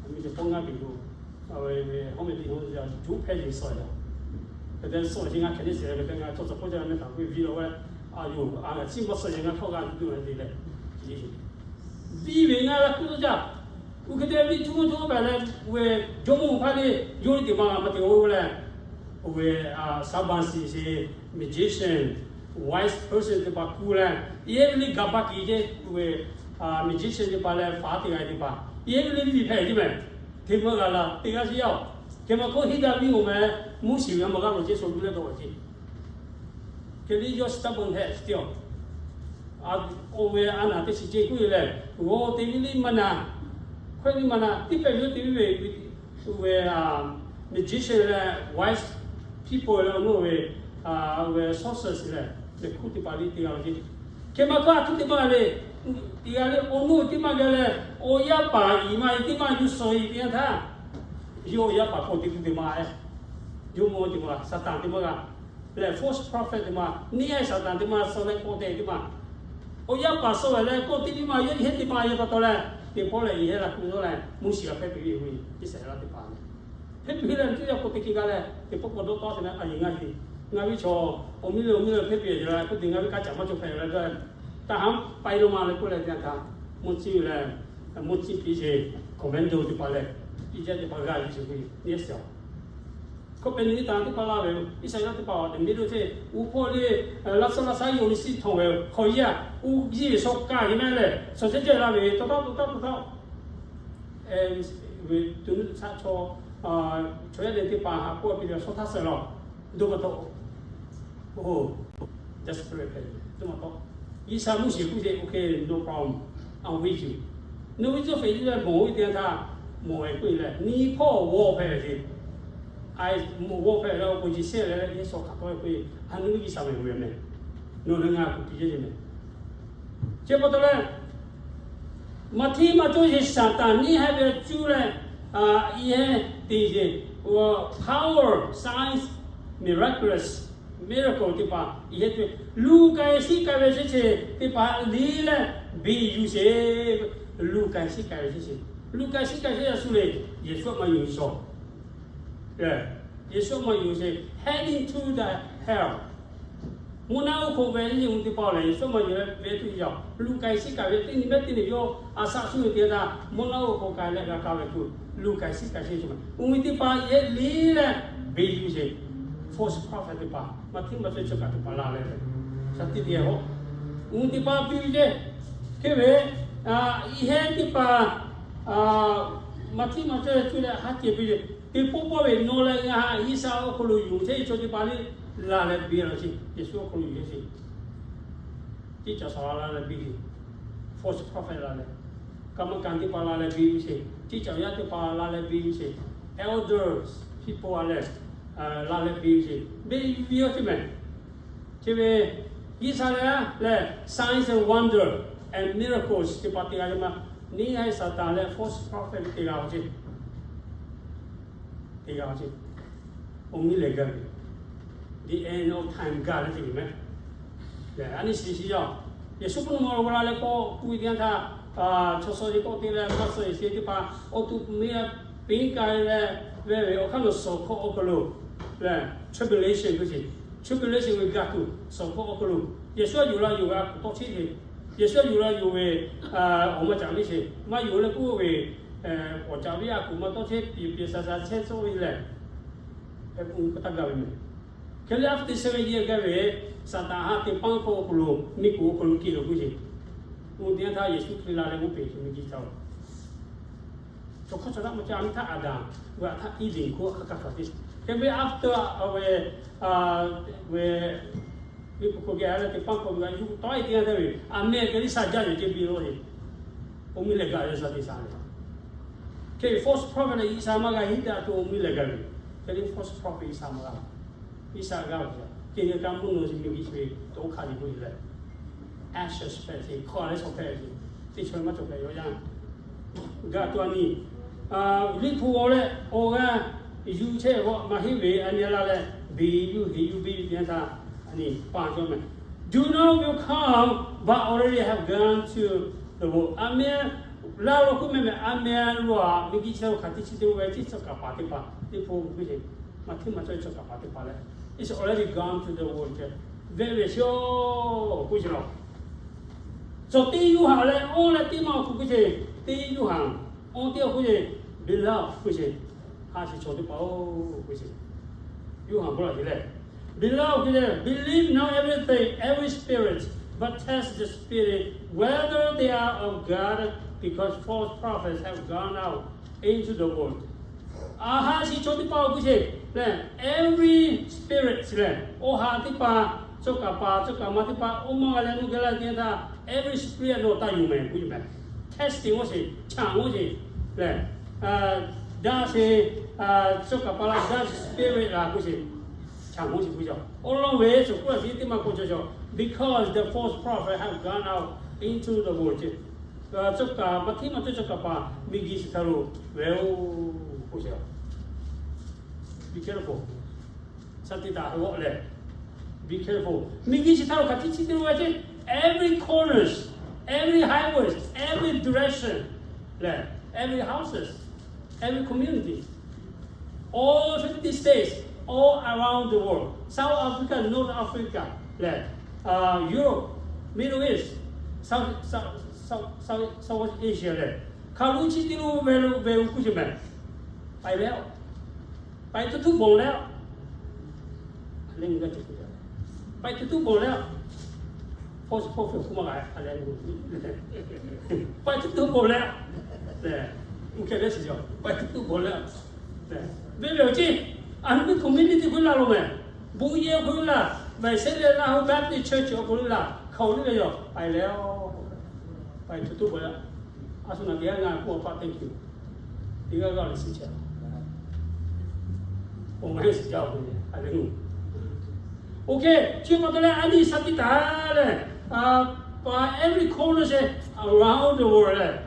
Aˬ miˇ ceh pawˆ ngaˇ piˍ lo, hawˉ meh teˇ hawˉ juˇ hpehˇ yeˬ suhˍ yaˬ. Hk'e te suhˍ chi ngaˬ hkeh teˇ shehˍ hk'e te ngaˬ chaw tcuh pawˆ jaˇ meh htaꞈ k'oˆ ve viˇ la weh, a yoˬ, a ngaˬ chiˇ mvuh suhˍ yaˬ ngaˬ htawˇ g'a tuˬ tuˬ ve te leh, viˇ ve ngaˬ la kuˇ jaˇ. Oˇ hk'e te viˇ tuˇ mvuhˇ tuˇ mvuhˇ pehꞈ leh, oˇ ve jawˇmawˇ hpaˇ le, yawˇ teˇ maˬ maˇ te-o leh, oˇ ve saˍbaˍsiˍ sheˍ, magician, wise person teˇ hpaˍ kuˬ leh, yehˬ ve le gaˬ baˬ kiˬ ceˇ, oˇ ve magician teˇ hpaˍ leh faˍ teˇ g'aˇ teˇ hpaˍ, yehˬ ve le viˇ hpehꞈ ceˇ mehˍ. Hteˇ maˇ g'a la teˇ g'aˇ sheˍ yaˇ-oˬ. Hk'e maˬ hkawˇ heˆ daꞈ viˇ-oˬ mehˍ, Moˉseˍ ve a maˬ g'a loˬ ceˇ shu guˇ leh dawˇ ceˇ. Hk'e le yawˇ stubborn heh chi teˇ-oˬ. Oˇ ve a naˬ teˇ shiˍ ceˇ k'oˆ ve lehˬ, g'aw te viˇ liˇ maˇ na, hkawehˇ viˇ maˇ na, tiˇ pehˍ ve teˇ viˇ ve, oˇ ve magician leh wise people leh awˬ nuˇ ve, oˇ ve sorcerers leh, lehˬ hkuˇ teˇ hpaˍ le teˇ g'aˇ ceˇ. Hk'e maˬ hkawˇ a htoꞈ teˇ maˇ le, teˇ g'aˇ le awˬ nuˇ teˇ maˇ g'a leh, awˬ yaˇ paˍ iˍ ma e teˇ maˇ yuˬ suhˍ e te yanˇ htaˇ, yawˇ awˬ yaˇ paˍ k'awꞈ te tuˬ teˇ maˇ-e, jawˇmawˇ teˇ maˇ, Saˍtanˍ teˇ maˇ g'a lehˬ, false prophet teˇ maˇ, neˇ haiˬ Saˍtanˍ teˇ maˇ suh leh k'awꞈ te teˇ maˇ, awˬ yaˇ paˍ suh ve leh k'awꞈ te teˇ maˇ, yawˇ yehˬ teˇ maˇ yehˬ pa taw leh, teˇ pawˆ lehˬ yehˬ la kuˬ taw leh Moˉseˍ a hpehˇ piˇ ve yoˬ, Iˉsaˍreˍlaˆ teˇ hpaˍ. Hpehˇ piˇ leh cuˇ yaˇ k'awꞈ te hk'e g'a leh, teˇ pawˆ k'awꞈ dawˇ tawˆ te leh a yeˬ ngaˬ yeˬ, ngaˬ ve chaw awˬ miˇ le awˬ miˇ le hpehˇ piˇ leh k'oˆ te ngaˬ ve kaˇ caꞈ maˇ cawˬ hpehꞈ leh, taˇ haˉ pai lo ma leh k'oˆ leh te yanˇ htaˇ, mvuhˇ ciˇ leh, mvuhˇ ciˇ piˇ sheˍ, commando teˇ hpaˍ leh, piˇ jaˇ teˇ hpaˍ g'a ve sheˍ k'oˆ ve, neˇ sehˍ-oˬ. Hkawˇ pehꞈ nyi teˇ htaˇ teˇ hpaˍ laˇ ve, Iˉsaˍreˍlaˆ teˇ hpaˍ awˬ tehꞈ miˇ lo ceˇ, uˉ hpawˇ le, laˇ suhˉ laˇ shaˉ yawˇ nyi shiˉ htawnˍ ve hk'aw yaˇ, uˉ yiˇ ve shaw kaˇ ve mehˍ lehˬ, shaw chehˇ jaˇ laˇ ve, taw taw taw taw taw taw, ve tuˬ nuˇ shaˆ chaw, chaw yaˇ leh teˇ hpaˍ haꞈ k'oˆ piˇ leh shaw htaˇ suh lawˬ, dawˇ pa taw, oˇ, desperate hpehꞈ ve, dawˇ pa taw, Iˉsaˍ Moˉseˍ k'oˆ ce, Okay, no problem, I'm with you. Nawˬ ve cawˇ feꞈ leh mawˬ ve te yanˇ htaˇ, mawˬ ve k'oˆ ve lehˬ, nyi hpawˇ g'awˇ hpehꞈ ve ce. A, mawˬ g'awˇ hpehꞈ leh awˬ pon jiˬ shehˆ leh yehˬ shaw hk'aˬ tawˆ ve k'oˆ ve, a nu Iˉsaˍ mehˍ ve mehˍ. Nawˬ leh ngaˬ kuˬ piˇ jeˇ ce mehˍ. Chi pa taw leh, maˇ hteˇ maˇ cawˇ sheˍ Saˍtanˍ neˇ haiˬ ve cuˇ leh, yehˬ te ce, power, signs, miraculous, miracle teˇ hpaˍ yehˬ te, luˬ k'ai shiˉ k'ai ve sheˉ ce teˇ hpaˍ liˇ leh beˬ yuˬ sheˍ. Luˬ k'ai shiˉ k'ai ve sheˉ ce, luˬ k'ai shiˉ k'ai sheˉ yaˇ shu le, Yeˍsuˆ maˇ yuˬ shaw. Yeˍsuˆ maˇ yuˬ sheˍ, heading to the hell. Mvuhˇ naˆ oˇ hk'oˆ ve le, mvuhˇ teˇ hpaˍ lehˬ Yeˍsuˆ maˇ yuˬ ve tuˬ yaˇ, luˬ k'ai shiˉ k'ai ve teˇ nyi mehˉ teˇ nyi yawˇ a shaꞈ shuˉ ve te htaˇ, mvuhˇ naˆ oˇ hk'oˆ k'ai leh g'a kaˇ ve tuˬ, luˬ k'ai shiˉ k'ai sheˉ ce mehˍ. Uˉ ve teˇ hpaˍ yehˬ liˇ leh beˬ yuˬ sheˍ. False prophet teˇ hpaˍ, maˇ hteˇ maˇ cawˇ chi kaꞈ teˇ hpaˍ la leh, shaˍ tiꞈ te-a k'o, uˉ teˇ hpaˍ piˇ ve ce. Hk'e ve, yehˬ teˇ hpaˍ, maˇ hteˇ maˇ cawˇ cuˇ leh haˉ ceh piˇ ve, teˇ pawˆ pawˆ ve nawˬ leh ngaˬ Iˉsaˍ awˬ hk'aw lo yuˬ chehˇ ve chaw teˇ hpaˍ le, la leh beˬ laˇ ce, Yeˍsuˆ awˬ hk'aw lo yuˬ chehˇ ce. Tiˉ caꞈ saˍ laꞈ la leh biˇ ve, false prophet la leh, กรรมการ teˇ hpaˍ la leh biˇ ve sheˍ, tiˉ caꞈ yaˇ teˇ hpaˍ la leh biˇ ve sheˍ, elders people la leh, la leh biˇ ve sheˍ, biˇ ve awˬ ceuˬ mehˍ. Chi ve G'uiˬsha lehˬ lehˬ signs and wonder and miracles teˇ hpaˍ te g'a ve maˇ, neˇ haiˬ Saˍtanˍ leh false prophet ve te g'a ve ceh, te g'a ve ceh, awˬ miˇ lehˬ gaˬ ve, the end of time gaˬ leh te ve mehˍ. Lehˬ, a nyi shiˍ shiˍ yaˇ, Yeˍsuˆ Hkriꞈ nawˬ ma awˬ g'a la leh k'awꞈ k'oˆ ve teˇ yanˇ htaˇ, chaw suh ve k'awꞈ te leh, hk'a suh ve teˇ hpaˍ awˬ to miˇ a piˇ k'ai leh, ve ve awˬ hk'aˇ nawˬ suhˍ hkawˇ awˬ hk'aw lo lehˬ, tribulation k'oˆ ve, tribulation ve gaˬ tuˬ suhˍ hkawˇ awˬ hk'aw lo, Yeˍsuˆ a yuˬ la yuˬ ve a kuˬ tawˇ cheˇ ve, Yeˍsuˆ a yuˬ la yuˬ ve awˬ maˇ caˍ ve sheˍ, maˇ yuˬ leh k'oˆ ve, awˬ caˍ ve a kuˬ maˇ tawˇ cheˇ piˍ piˍ saˍ saˍ chehˇ tcuhˉ ve lehˬ, hk'e k'oˆ ve hk'e taˇ gaˬ ve mehˍ. Hk'e leh after seven years gaˬ ve, Saˍtanˍ ha teˇ paˆ hkawˇ awˬ hk'aw lo, miˇ kuˬ awˬ hk'aw lo kiˇ lo k'oˆ ve, oˇ teˇ yanˇ htaˇ Yeˍsuˆ Hkriꞈ la leh g'oˇ peˬ ve miˇ jiˇ htaˇ, chaw hkawˇ chaw naˆ maˇ caˇ, a miˇ htaˇ Aˍdanˍ, g'uiˬ htaˇ Eˇdenˍ hk'oˆ hk'a kaˇ hk'a te. Hk'e ve after a ve, ve, miˇ kuˬ hk'aw geh a leh teˇ paˆ hkawˇ ve g'a yuˬ tawˆ e teˇ yanˇ htaˇ ve, a meh k'ai liˇ sha jaˇ ve ceh biˇ lo ve, awˬ miˇ lehˬ gaˬ ve sha te sha ve. Hk'e ve false prophet lehˬ G'uiˬsha maˇ g'a hiˉ daꞈ tuˬ awˬ miˇ lehˬ gaˬ ve. Hk'e ve false prophet G'uiˬsha maˇ g'a, G'uiˬsha g'a ve. Hk'e ve kaꞈ mvuhˇ naw chi miˇ g'uiˬ chi ve to hk'a ve k'oˆ ve lehˬ, ashes hpehꞈ ve, hkawˇ a leh shaw hpehꞈ ve, teˇ chaw maˇ cawˬ hpehꞈ yaˇ. Gaˬ tuˬ a nyi, liꞈ hpu awˬ leh awˬ g'aˇ yuˬ chehˇ ve maˇ heˆ ve a nyi la leh, beˬ yuˬ heˍ yuˬ beˬ yuˬ teˇ yanˇ htaˇ, a nyi pa cawˇ mehˍ. Do not will come, but already have gone to the world. A meh laˇ lo k'oˆ meh meh, a meh lo a miˇ g'uiˬ chi hk'aˬ teˇ chi teˇ ve teˇ cawˬ kaˍ paˍ teˇ hpaˍ, teˇ hpu k'oˆ ve, maˇ hteˇ maˇ cawˇ cawˬ kaˍ paˍ teˇ hpaˍ leh, it's already gone to the world ceh, ve ve sho k'oˆ ve law. Cawˬ teˇ Yoˇhanˬ leh awˬ leh teˇ maˇ awˬ hk'oˆ k'oˆ ve, teˇ Yoˇhanˬ awˬ teˇ awˬ k'oˆ ve, beloved k'oˆ ve, ha shiˍ chaw teˇ hpaˍ-oˬ k'oˆ ve, Yoˇhanˬ k'oˆ laˇ ve lehˬ, beloved k'oˆ ve, believe not everything, every spirit, but test the spirit whether they are of God, because false prophets have gone out into the world. A ha shiˍ chaw teˇ hpaˍ-oˬ k'oˆ ve lehˬ, every spirit lehˬ, awˬ ha teˇ hpaˍ, cawˬ kaˍ paˍ cawˬ kaˍ ma teˇ hpaˍ, oˇ maˇ g'a leh nuˇ geh laˇ teˇ yanˇ htaˇ, every spirit nawˬ taˇ yuˬ mehˍ k'oˆ ve mehˍ. Testing g'oˇ sheˍ, chaꞈ g'oˇ sheˍ lehˬ, daˇ sheˍ, cawˬ kaˍ paˍ la daˇ sheˍ, spirit la k'oˆ sheˍ, chaꞈ g'oˇ sheˍ k'oˆ ve. Awˬ lawn ve suhˍ k'oˆ laˇ sheˍ teˇ maˇ k'oˆ cawˬ cawˬ, because the false prophet have gone out into the world ceh, cawˬ kaˍ maˇ hteˇ maˇ cawˇ cawˬ kaˍ paˍ miˇ g'uiˬ chi htaˇ lo ve-oˬ k'oˆ sheˍ. Be careful. Sha teˇ taˍ hk'e g'awˆ leh, be careful. Miˇ g'uiˬ chi htaˇ lo hk'aˬ teˇ chi teˇ ve ceh, every corners, every highways, every direction lehˬ, every houses, every community, all fifty states, all around the world, South Africa, North Africa lehˬ, Europe, Middle East, South, South, South, South Asia lehˬ, hk'aˬ lo chi teˇ lo ve lo ve lo k'oˆ sheˍ mehˍ. Paiˍ leh, paiˍ tuˬ tuˬ bawˬ leh, a leh ngaˬ g'a ceh k'oˆ ve, paiˍ tuˬ tuˬ bawˬ leh, false prophet k'oˆ maˇ g'a a leh, paiˍ tuˬ tuˬ bawˬ leh, lehˬ, oˇ hk'e leh shiˍ yaˇ, paiˍ tuˬ tuˬ bawˬ leh, lehˬ, ve ve awˬ ceh, a nyi ve community k'oˆ laˇ lo mehˍ. Bon yehˬ k'oˆ laˇ, Visalia Laˇ huˍ Baptist Church awˬ k'oˆ laˇ, hk'aˬ lo ve yaˇ paiˍ leh, paiˍ tuˬ tuˬ bawˬ leh, a shu naˬ teˇ g'aˇ ngaˬ k'oˆ a pa thank you. Teˇ g'aˇ g'aˇ leh shiˍ chehˇ, awˬ ma heˆ shiˍ jaˇ-oˬ k'oˆ ve, a leh, oˇ hk'e chi pa taw leh a nyi sha teˇ taˍ lehˬ, pa every corner lehˬ, around the world lehˬ,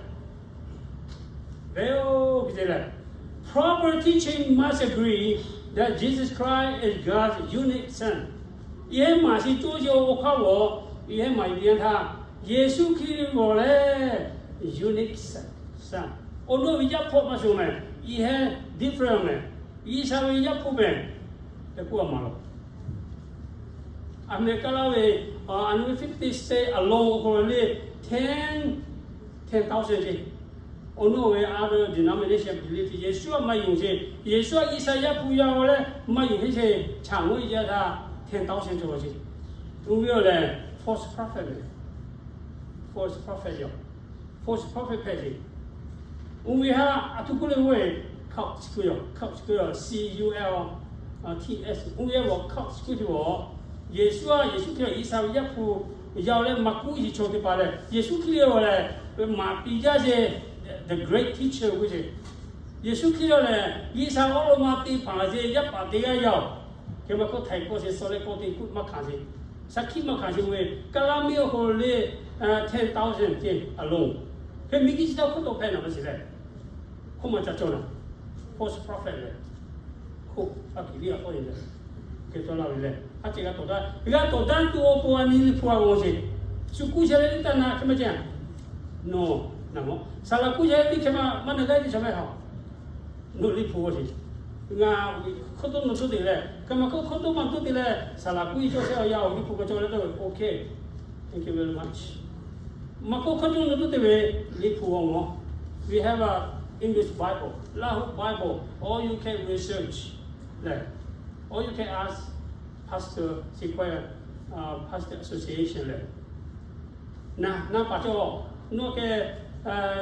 ve-oˬ k'oˆ ve lehˬ, proper teaching must agree that Jesus Christ is God's unique Son. Yehˇ maˬ shiˍ cawˇ sheˍ awˬ hk'aˇ g'awˬ, yehˇ maˬ teˇ yanˇ htaˇ, Yeˍsuˆ Hkriꞈ g'awˬ lehˬ unique Son. Awˬ naw ve Yaˇ hpu maˇ shoˍ mehˍ, yehˇ different mehˍ, G'uiˬsha ve Yaˇ hpu mehˍ, hk'e k'oˆ a maˍ laˬ. America laˇ ve, a nyi ve fifty state alone awˬ hk'aw lo lehˬ, ten, ten thousand ceh. Awˬ naw ve other denomination believe Yeˍsuˆ a maˇ yonˍ ceh, Yeˍsuˆ a G'uiˬsha Yaˇ hpu yaˇ-oˬ leh maˇ yonˍ heˆ ceh, chaꞈ g'oˇ yaˇ htaˇ ten thousand cawˬ ceh. Oˇ ve awˬ lehˬ false prophet mehˍ, false prophet yaˇ, false prophet hpehꞈ ceh. Oˇ ve htaꞈ a htoꞈ k'oˆ le k'oˆ ve, cult k'oˆ ve, cult k'oˆ ve, C U L T S, oˇ ve awˬ cult k'oˆ ve awˬ, Yeˍsuˆ a, Yeˍsuˆ Hkriꞈ G'uiˬsha ve Yaˇ hpu Yaˇ-oˬ leh Maˍkuˆ yiˬ chaw teˇ hpaˍ lehˬ, Yeˍsuˆ Hkriꞈ lehˬ maˍ piˇ jaˇ sheˍ, the great teacher k'oˆ sheˍ. Yeˍsuˆ Hkriꞈ lehˬ G'uiˬsha awˉ lawˇ ma te hpanˍ sheˍ, yaˇ paˍ teˇ g'aˇ yaˇ-oˬ. Hk'e ma hkawˇ htaiˍ k'awˇ sheˍ, sawˉ leh k'awˇ te kuˆ maˇ hkanˍ sheˍ. Shaˍ hkiˆ maˇ hkanˍ sheˍ ve, kaˇ laˇ miˇ awˬ hk'aw lo le, ten thousand ceh alone. Hk'e miˬguiˬ chi htaˇ hk'oˆ tawˆ hpehˇ naˍ ve sheˍ leh, hk'oˆ ma ca cawˬ naˍ, false prophet lehˬ, hk'oˆ a kiˬ liˇ a k'awˇ e leh, hk'e tawˆ laˇ ve leh, a ceh g'a tawˍ daˇ, g'a tawˍ daˇ tuˬ awˬ pon a nyi Liꞈ hpu a g'aw sheˍ. Shu kuˇ sheh leh liˇ taˇ na hk'e maˇ ceh. Nawˬ naˍ mawˬ saˍ laˍ kuˇ sheh leh liˇ hk'e maˇ maˇ na gaˇ teˇ chaw meh haꞈ. Nawˬ Liꞈ hpu g'aw sheˍ. Ngaˬ hk'oˆ toˆ nawˬ toˆ te leh, hk'e ma hk'oˆ hk'oˆ toˆ maˇ toˆ te leh, saˍ laˍ kuˇ e cawˇ shehˆ awˬ yaˇ awˬ Liꞈ hpu g'a cawˬ leh taˇ ve, okay. Thank you very much. Maˇ hk'oˆ hk'oˆ toˆ nawˬ toˆ te ve Liꞈ hpu g'aw mawˬ. We have a English Bible, Laˇ huˆ Bible, all you can research leh, all you can ask pastor, sequoia, pastor association leh, na na paˍ cawˬ, nawˬ keh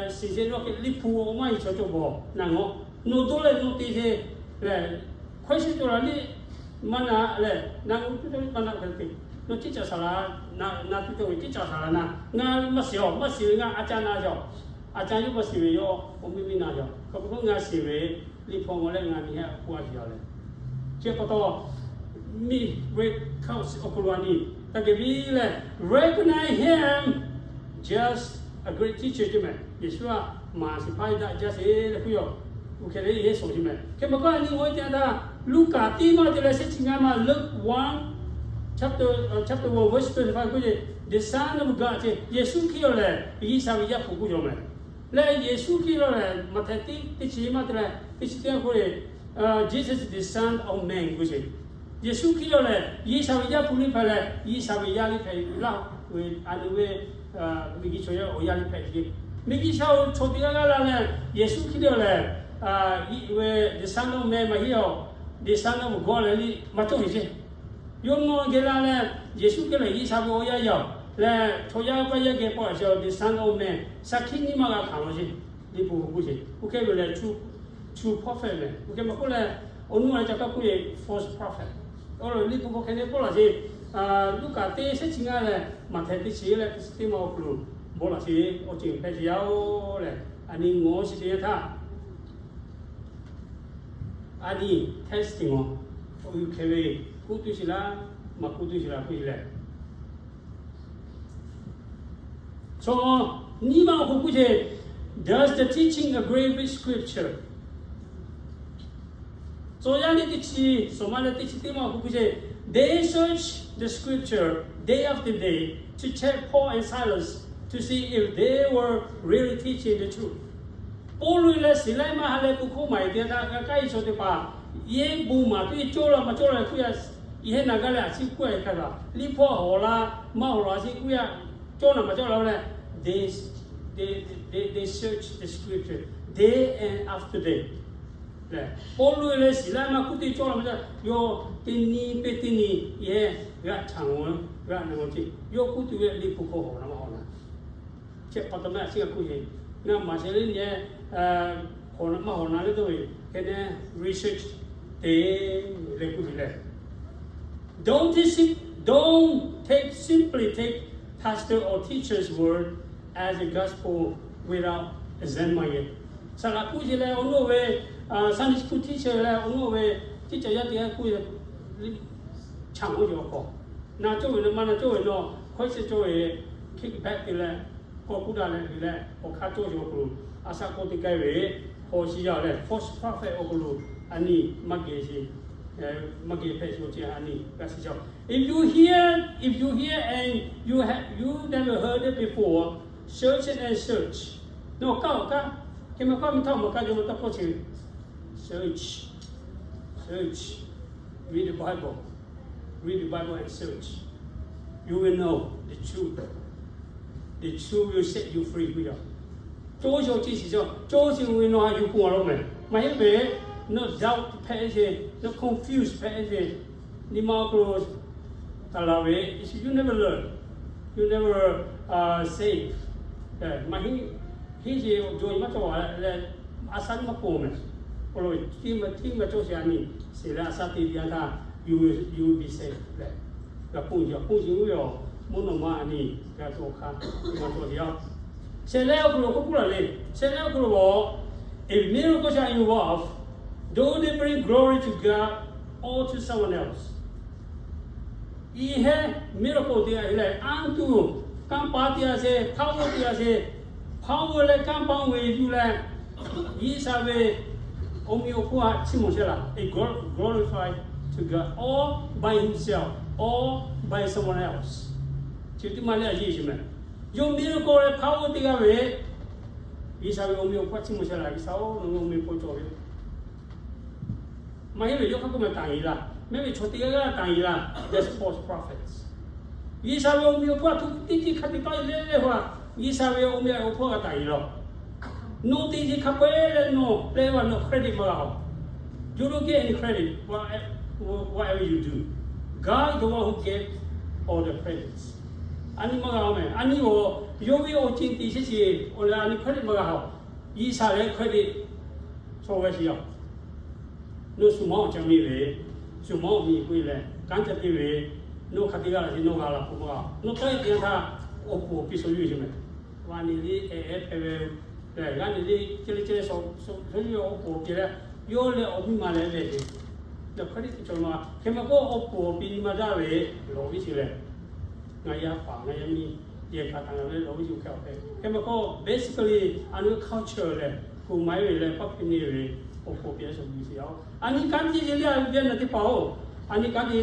shiˍ sheˍ, nawˬ keh Liꞈ hpu awˬ maˇ yiˍ chaw cawˬ bawˬ na ngawˬ, nawˬ toˆ leh nawˬ te sheˍ leh, hkawehˇ shiˍ cawˬ la liˇ maˇ na leh, na ngaˬ hui tuˬ cawˬ maˇ na hk'e te, nawˬ ciˉ caˍ saˍ laˍ, na tuˬ cawˬ ve ciˉ caˍ saˍ laˍ na, ngaˬ maˇ shiˍ awˬ, maˇ shiˍ ve ngaˬ a ca na cawˬ, a ca yawˇ maˇ shiˍ ve yawˇ awˬ miˇ miˇ na cawˬ. Hk'e pa taw ngaˬ shiˍ ve Liꞈ hpu g'aw leh ngaˬ miˬ heh a hpu a shiˍ a leh, chi pa taw, miˬ ve hkawˇ shiˍ awˬ hk'aw lo a nyi, taˇ geh biˇ leh, recognize him just a great teacher ceh meh. Yeˍsuˆ a maˍ shiˍ hpaˇ daꞈ jaˇ sheˍ leh hk'u yaˬ, uˬ hkeh leh yehˇ shawˍ ceh meh. Hk'e ma k'o a nyi g'aw te a htaˇ, Luˉkaꞈ teˇ maˇ te leh shehˆ chi ngaˇ maˇ, Luke one, chapter one verse twenty five k'oˆ ce, the Son of God ceh, Yeˍsuˆ Hkriꞈ lehˬ G'uiˬsha ve Yaˇ hpu k'oˆ yaˬ meh. Leh Yeˍsuˆ Hkriꞈ lehˬ Maꞈhtehˍ teˇ chi maˇ te leh teˇ chi teˇ k'oˆ le, Jesus is the Son of Man k'oˆ ce. Yeˍsuˆ Hkriꞈ lehˬ G'uiˬsha ve Yaˇ hpu liˇ hpehꞈ leh, G'uiˬsha ve yaˇ liˇ hpehꞈ laˇ ve, a nyi ve miˬguiˬ chaw yaˇ awˬ yaˇ liˇ hpehꞈ ce. Miˬguiˬ chaw teˇ g'aˇ g'aˇ la leh, Yeˍsuˆ Hkriꞈ lehˬ ve the Son of Man maˇ heˆ awˬ, the Son of God leh liˇ maˇ cawˬ ve ce. Yawˇ mawˇ geh la leh, Yeˍsuˆ Hkriꞈ lehˬ G'uiˬsha ve awˬ yaˇ yaˇ leh chaw yaˇ paˇ yaˇ geh paw a ce, the Son of Man shaˍ hkiˆ nyiˇ maˇ g'a hkanˍ law ce. Liꞈ hpu k'oˆ ce, oˇ hkeh ve lehˬ true prophet lehˬ, oˇ hkeh ma k'oˆ leh, awˬ nuˇ a ca kaˇ k'oˆ ve false prophet. Awˬ lawn Liꞈ hpu hk'aw hk'e le pawˆ laˬ ce. Luˉkaꞈ teˇ shehˆ chi ngaˇ leh Maꞈhtehˍ teˇ chi leh teˇ chi teˇ maˇ awˬ hk'aw lo bawˆ laˬ ce. Awˬ ceuˬ hpehꞈ ce yaˇ-oˬ leh, a nyi ngawˬ shiˍ te yaˇ htaˇ, a nyi test ngawˬ, awˬ yuˬ hkeh ve, k'oˆ tuˬ shiˍ laˇ, maˇ k'oˆ tuˬ shiˍ laˇ k'oˆ e leh, chaw nyiˇ maˇ awˬ hk'aw k'oˆ ce, does the teaching agree with scripture? Chaw yaˇ liˇ teˇ chi, shawˍ maˇ leh teˇ chi teˇ maˇ awˬ hk'aw k'oˆ ce, they search the scripture day after day to check Paul and Silas to see if they were really teaching the truth. Pawˇluꞈ leh Siˍlaˆ maˇ ha leh pun hkawˇ maˍ e te htaˇ, g'a kaˇ e chaw teˇ hpaˍ yehˇ bon maˍ tuˬ cawˇ la maˇ cawˇ la k'oˆ yaˇ, yehˇ na gaˇ leh a ciˉ k'oˆ a hk'a gaˬ, Liꞈ hpu hawˍ la maˇ hawˍ la a ciˉ k'oˆ yaˇ, cawˇ la maˇ cawˇ la leh, they search the scripture day and after day. Pawˇluꞈ leh Siˍlaˆ maˇ k'oˆ teˇ cawˇ la maˇ cawˇ, yawˇ teˇ nyi peˇ teˇ nyi yehˇ g'aꞈ htaꞈ g'aꞈ na g'a ce. Yawˇ k'oˆ tuˬ ve Liꞈ hpu hk'aw hawˍ la maˇ hawˍ la, chi pa taw maˇ a ciˉ g'a k'oˆ ce. Ngaˬ maˍ shehˍ le nyi, hawˍ la maˇ hawˍ la le dawˇ ve, hk'e ne research te leh k'oˆ ve lehˬ, don't take, don't take, simply take pastor or teacher's word as a gospel without examining it. Saˍ laˍ k'oˆ ce leh awˬ naw ve Sunday school teacher leh awˬ naw ve teacher yaˇ teˇ g'aˇ k'oˆ ve, cha maˇ yaw k'awꞈ, na cawˇ ve na maˇ na cawˇ ve nawˬ hkawehˇ shehˍ cawˇ ve, hk'e hpehꞈ te leh, k'awꞈ k'oˆ daꞈ leh te leh awˬ hk'aˇ cawˇ ve awˬ hk'aw lo, a shaꞈ k'awꞈ te k'ai ve, hawˍ shiˍ yaˇ leh false prophet awˬ hk'aw lo a nyi maˇ geh shiˍ, maˇ geh hpehꞈ shiˍ awˬ ceuˬ a nyi g'a shiˍ yaˇ. If you hear, if you hear and you have, you never heard it before, search it and search. Nawˬ kaˇ awˬ kaˇ, hk'e ma kaˇ mi htaˇ maˇ kaˇ jaw ma taˇ kawˇ ce. Search, search, read the Bible, read the Bible and search. You will know the truth. The truth will set you free k'oˆ yaˇ. Cawˇ shaw ce shiˍ cawˇ, cawˇ shaw ve nawˬ a yuˬ pon a law meh. Maˇ heˆ ve, nawˬ doubt hpehꞈ ce, nawˬ confuse hpehꞈ ce, nyi ma awˬ hk'aw lo taˍ laˬ ve, you never learn, you never save. Maˇ heˆ, heˆ ce, awˬ jaw maˇ cawˇ leh, a shaꞈ maˇ k'oˆ meh. Awˬ lawn tiˉ maˇ cawˇ shiˍ a nyi, shiˍ leh a shaꞈ te ve a htaˇ, you will be saved leh, g'a k'oˆ yaˇ k'oˆ ce oˇ ve awˬ Mvuhˇ naw ma a nyi g'a tuˬ awˬ hk'aˇ, maˇ cawˬ teˇ yanˇ, shehˍ lehˉ awˬ hk'aw lo k'oˆ k'oˆ laˬ le. Shehˍ lehˉ awˬ hk'aw lo, if miracles are involved, though they bring glory to God or to someone else, i hehˉ miracle teˇ g'aˇ lehˬ, anˇ tuˬ kanˇ paˍ teˇ g'aˇ sheˍ, power teˇ g'aˇ sheˍ, power leh kanˇ paˍ ve yuˬ leh, G'uiˬsha ve awˬ meꞈ awˬ hponˇ htaꞈ chiˇ mvuh chehˇ laˬ, it glorify to God all by himself or by someone else. Chi teˇ maˇ lehˬ a yeˇ sheˍ mehˍ. Yawˇ miracle leh power teˇ g'aˇ ve G'uiˬsha ve awˬ meꞈ awˬ hponˇ htaꞈ chiˇ mvuh chehˇ laˬ, G'uiˬsha-oˬ, nawˬ ve awˬ meꞈ awˬ hponˇ cawˬ ve maˇ heˆ ve, yawˇ hk'aˇ k'oˆ meh taˍ yeˬ laˇ, mehˉ ve chaw teˇ g'aˇ g'aˇ taˍ yeˬ laˇ, that's false prophets. G'uiˬsha ve awˬ meꞈ awˬ hponˇ htaꞈ htaˇ tiˉ tiˉ hk'a te taw e le le hua, G'uiˬsha ve awˬ meꞈ awˬ hponˇ g'a taˍ yeˬ laˬ. Nawˬ te ce hk'a peu-eˬ leh nawˬ leh ve nawˬ credit maˇ g'a haw. You don't get any credit, whatever you do. God is the one who gave all the credits. A nyi maˇ g'a haw mehˍ. A nyi awˬ, yawˇ ve awˬ ceuˬ teꞈ chehˇ sheˍ awˬ leh a nyi credit maˇ g'a haw. G'uiˬsha leh credit chaw g'a sheˍ yaˇ. Nawˬ shuˍ maˇ awˬ ca miˇ ve, shuˍ maˇ awˬ miˇ k'oˆ e leh kanˉ ca te ve, nawˬ hk'a te g'a laˬ ce, nawˬ g'a laˬ k'o maˇ g'a. Nawˬ tawˆ e te yanˇ htaˇ awˬ puˍ awˬ pi sawˬ yuˬ sheˍ mehˍ. G'a nyi le ehˉ ehˉ hpehꞈ ve, g'a nyi le ce le ce le sawˬ yuˬ ve awˬ puˍ awˬ pi leh, yawˇ leh awˬ miˇ ma leh lehˬ ce, nawˬ hk'a te te cawˬ ma. Hk'e maˇ k'oˆ, awˬ puˍ awˬ pi nyi ma daˇ ve lawˬ viˉ ce leh, ngaˬ yaˇ paˍ ngaˬ yaˇ miˇ yehˬ kaꞈ htaꞈ ngaˬ ve lawˬ viˉ ce hk'e awˬ hpehꞈ. Hk'e maˇ k'oˆ, basically a nyi culture lehˬ, kuˬ maˍ e ve leh paˇ piˇ neˇ ve awˬ puˍ awˬ pi leh sawˬ yuˬ sheˍ yaˇ-oˬ. A nyi kanˉ te ce le a ve naˬ teˇ hpaˍ-oˬ, a nyi kanˉ te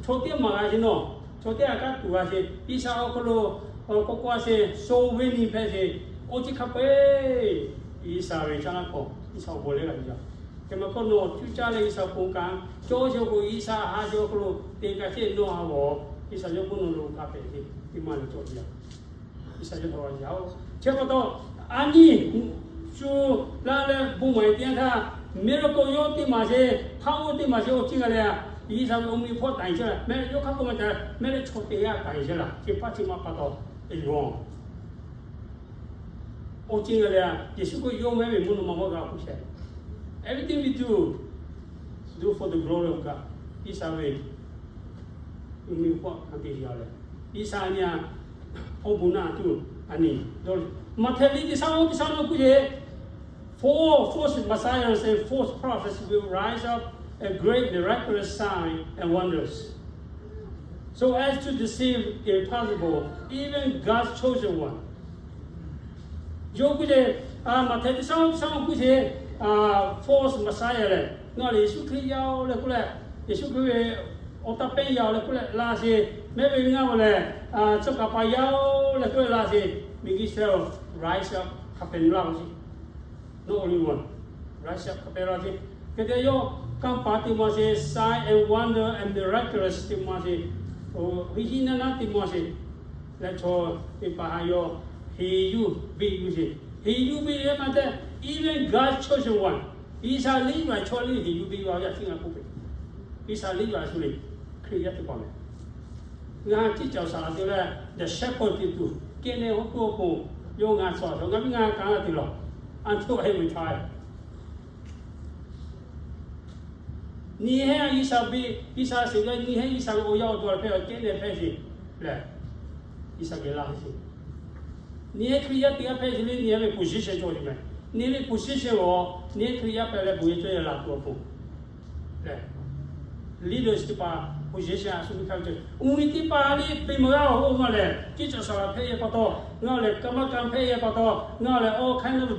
chaw teˇ maˬ g'a ce nawˬ, chaw teˇ g'aˇ kanˉ tuˬ g'a ce, G'uiˬsha awˬ hk'aw lo k'awꞈ k'oˆ a ce, sho ve nyi hpehꞈ ce, oˇ chi hk'a peu-eˬ G'uiˬsha ve caˇ laˇ hkawˇ, G'uiˬsha awˬ bon leh g'a tuˬ yaˇ. Hk'e maˇ k'oˆ, nawˬ cuˇ caˇ leh G'uiˬsha ponˬ kaꞈ cawˇ ce k'o, G'uiˬsha ha ce awˬ hk'aw lo te kaꞈ ce nawˬ ha g'awˬ, G'uiˬsha yawˇ k'oˆ nawˬ lo kaꞈ hpehꞈ ce, teˇ maˇ leh cawˇ ce yaˇ. G'uiˬsha yawˇ htawˇ g'a yaˇ-oˬ. Chi pa taw, a nyi shu laˇ leh bon maˍ e te yanˇ htaˇ, miracle yawˇ teˇ maˬ ce, power teˇ maˬ ce awˬ ceuˬ g'a leh, G'uiˬsha ve awˬ meꞈ awˬ hponˇ taˍ yeˬ chehˇ laˇ, mehˆ yawˇ hk'aˇ k'oˆ meh taˍ, mehˆ leh chaw teˇ g'aˇ taˍ yeˬ chehˇ laˇ, chi hpaˇ chi ma pa taw, e g'awˬ awˬ ceuˬ g'a leh, Yeˍsuˆ Hkriꞈ yawˇ mehˉ ve mvuhˇ naw ma maˇ g'a k'oˆ shehˍ. Everything we do, do for the glory of God. G'uiˬsha ve awˬ meꞈ awˬ hponˇ hk'a te yaˇ leh, G'uiˬsha a nyi a awˬ bon naˆ tuˬ a nyi. Maꞈhtehˍ liꞈ teˇ shaˉ oˇ teˇ shaˉ nawˬ k'oˆ ce, four false messiahs and false prophets will rise up and great miraculous sign and wonders, so as to deceive, if possible, even God's chosen one. Yawˇ k'oˆ ce, Maꞈhtehˍ teˇ shaˉ oˇ teˇ shaˉ k'oˆ ce, false messiah lehˬ, ngaˬ lehˬ Yeˍsuˆ Hkriꞈ yaˇ-oˬ leh k'oˆ leh, Yeˍsuˆ Hkriꞈ ve awˬ taˇ pehˇ yaˇ-oˬ leh k'oˆ leh laˇ sheˍ, mehˉ ve ngaˇ-oˬ lehˬ, cawˇ kaˍ paˍ yaˇ-oˬ leh k'oˆ leh laˇ sheˍ, miˬguiˬ shehˍ-oˬ, rise up hk'a pehˍ laˇ-oˬ ce. Not only one, rise up hk'a pehˍ laˇ ce. Hk'e te yawˇ kanˇ paˍ te maˇ sheˍ, sign and wonder and miraculous te maˇ sheˍ, hiˆ hiˆ naˉ naˉ te maˇ sheˍ. Leh chaw teˇ hpaˍ htaꞈ yawˇ heˍ yuˇ beˆ yuˇ sheˍ. Heˍ yuˇ beˆ leh maˇ tehꞈ, even God's chosen one, G'uiˬsha liˇ vaˬ chaw liˇ heˍ yuˇ beˆ yuˇ a yaˇ tiˉ ngaˬ k'oˆ peuˬ. G'uiˬsha liˇ vaˬ shu le, Hkriꞈ yaˇ teˇ hpaˍ mehˍ. Ngaˬ ciˉ caˬ saˍ laꞈ te leh, the shepherd te tuˬ kehˬ nehˬ hawˉ tuˉ awˬ pon, yawˇ ngaˬ sawˍ a ngaˬ miˇ ngaˬ kanˉ g'a te lawˬ, until I retire. Nyi hehˉ G'uiˬsha beˆ, G'uiˬsha sheˍ leh nyi hehˉ G'uiˬsha ve awˬ yaˇ awˬ to hpehꞈ kehˬ nehˬ hpehˇ sheˍ lehˬ, G'uiˬsha geh laˇ sheˍ. Nyi hehˉ Hkriꞈ yaˇ teˇ g'aˇ hpehˇ sheˍ le, nyi hehˉ ve position cawˬ sheˍ mehˍ. Nyi ve position g'awˬ, nyi hehˉ Hkriꞈ yaˇ hpehˇ leh bon yehˬ cawˇ yehˬ laˬ tuˬ awˬ pon lehˬ, leaders teˇ hpaˍ position a shu ve hk'a ve ceh, uˇ ve teˇ hpaˍ le beˬ maˍ g'a awˬ maˇ lehˬ, ciˉ caˬ saˍ laꞈ hpehˇ yehˬ pa taw, ngaˬ lehˬ kaˇ maˇ kaˇ hpehˇ yehˬ pa taw, ngaˬ lehˬ all kind of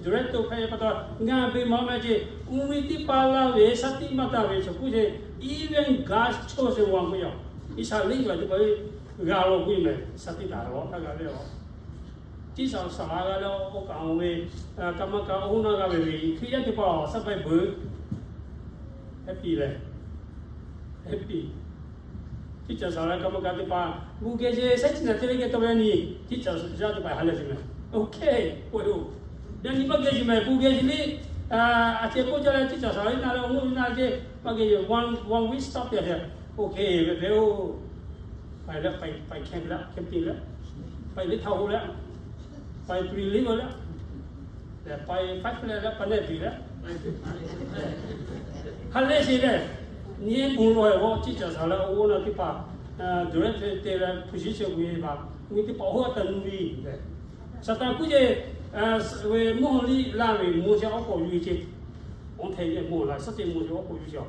director hpehˇ yehˬ pa taw, ngaˬ beˬ maˍ meh ce. Uˇ ve teˇ hpaˍ laˇ ve shaˉ tiˆ maˇ taˍ ve chaw k'oˆ ce, even God's chosen one k'oˆ yaˇ, G'uiˬsha liˇ vaˬ teˇ hpaˍ g'a law k'oˆ mehˍ, shaˉ tiˆ taˍ lawˬ htaˇ g'a ve a. Ciˉ caˬ saˍ laꞈ g'a leh awˬ kaˍ awˬ ve, kaˇ maˇ kaˇ awˬ hoˉ naˆ g'a ve ve Hkriꞈ yaˇ teˇ hpaˍ awˬ shaˉ bai beuꞈ, happy lehˬ, happy. Ciˉ caˬ saˍ laꞈ kaˇ maˇ kaˇ teˇ hpaˍ bon geh ce, shehˉ chi naˬ te leh geh taw ve a nyi, ciˉ caˬ yaˇ teˇ hpaˍ ha leh sheˍ mehˍ. Okay, k'oˆ ve-oˬ, yaꞈ nyi maˇ geh sheˍ mehˍ, bon geh sheˍ le. A ceh k'oˆ ca leh ciˉ caˬ saˍ laꞈ naˆ leh awˬ hoˉ naˆ ce, maˇ geh sheˍ, one week stop yaˇ sheˍ. Okay ve ve-oˬ. Paiˍ leh paiˍ, paiˍ camp leh, camping leh, paiˍ liꞈ htaˇ hoˆ leh, paiˍ three liꞈ leh, paiˍ five leh leh, paiˍ leh three leh, ha leh sheˍ leh, nyi bon lawˬ-e g'awˇ ciˉ caˬ saˍ laꞈ awˬ g'awˇ naˆ teˇ hpaˍ director te leh position ve hpaˍ, ngaˬ hui teˇ hpaˍ hawˉ a taˍ nu ve lehˬ, Saˍtanˍ kuˉ ce, ve mvuhˇ haw liˇ laˇ ve mvuhˇ shaˆ awˉ k'awꞈ yuˬ ve ce. Awˬ hteˇ ve mvuhˇ la suhˉ te mvuhˇ shaˆ awˉ k'awꞈ yuˬ ce.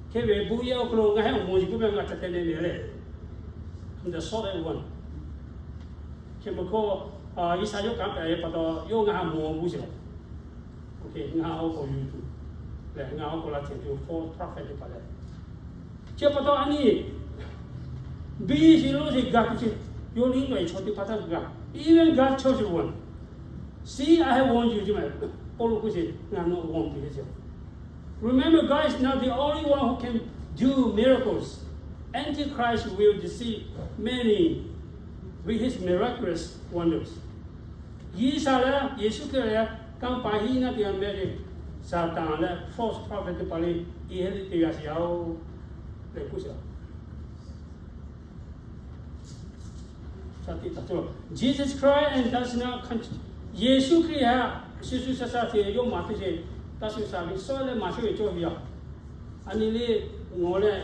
Hk'e ve bon yehˬ awˬ hk'aw lo ngaˬ hui awˬ mvuhˇ yeˬ k'oˆ ve ngaˬ ca te ne ve lehˬ, the salt and wine. Hk'e mvuhˇ hk'oˆ, G'uiˬsha yawˇ kanˉ te ve pa taw yawˇ ngaˬ hui mvuhˇ g'uˇ sheˍ. Ngaˬ hui awˬ k'awꞈ yuˬ tuˬ lehˬ, ngaˬ hui awˬ k'awꞈ la cehˬ tuˬ false prophet teˇ hpaˍ lehˬ, chi pa taw a nyi, biˇ sheˍ loˇ sheˍ gaˬ tuˬ sheˍ, yawˇ liˇ nawˬ e chaw teˇ hpaˍ htaˇ gaˬ, even gaˬ chaw sheˍ wonˍ. See, I have warned you, ce ma. Pawˇluꞈ k'oˆ sheˍ, ngaˬ nawˬ warn tuˬ ve ce. Remember, God is not the only one who can do miracles. Antichrist will deceive many with his miraculous wonders. G'uiˬsha lehˬ, Yeˍsuˆ Hkriꞈ lehˬ, kanˇ paˍ hiˆ naˇ teˇ g'aˇ meh le, Saˍtanˍ leh false prophet teˇ hpaˍ le, e heˆ le te g'a sheˍ yaˇ-oˬ, leh k'oˆ sheˍ. Jesus Christ and does not con-, Yeˍsuˆ Hkriꞈ htaꞈ shu shu sha sha te yawˇ maˍ teˇ sheˍ, taˇ shu sha ve suhˉ leh maˍ chehˇ ve cawˇ ve yoˬ. A nyi le, ngaˬ leh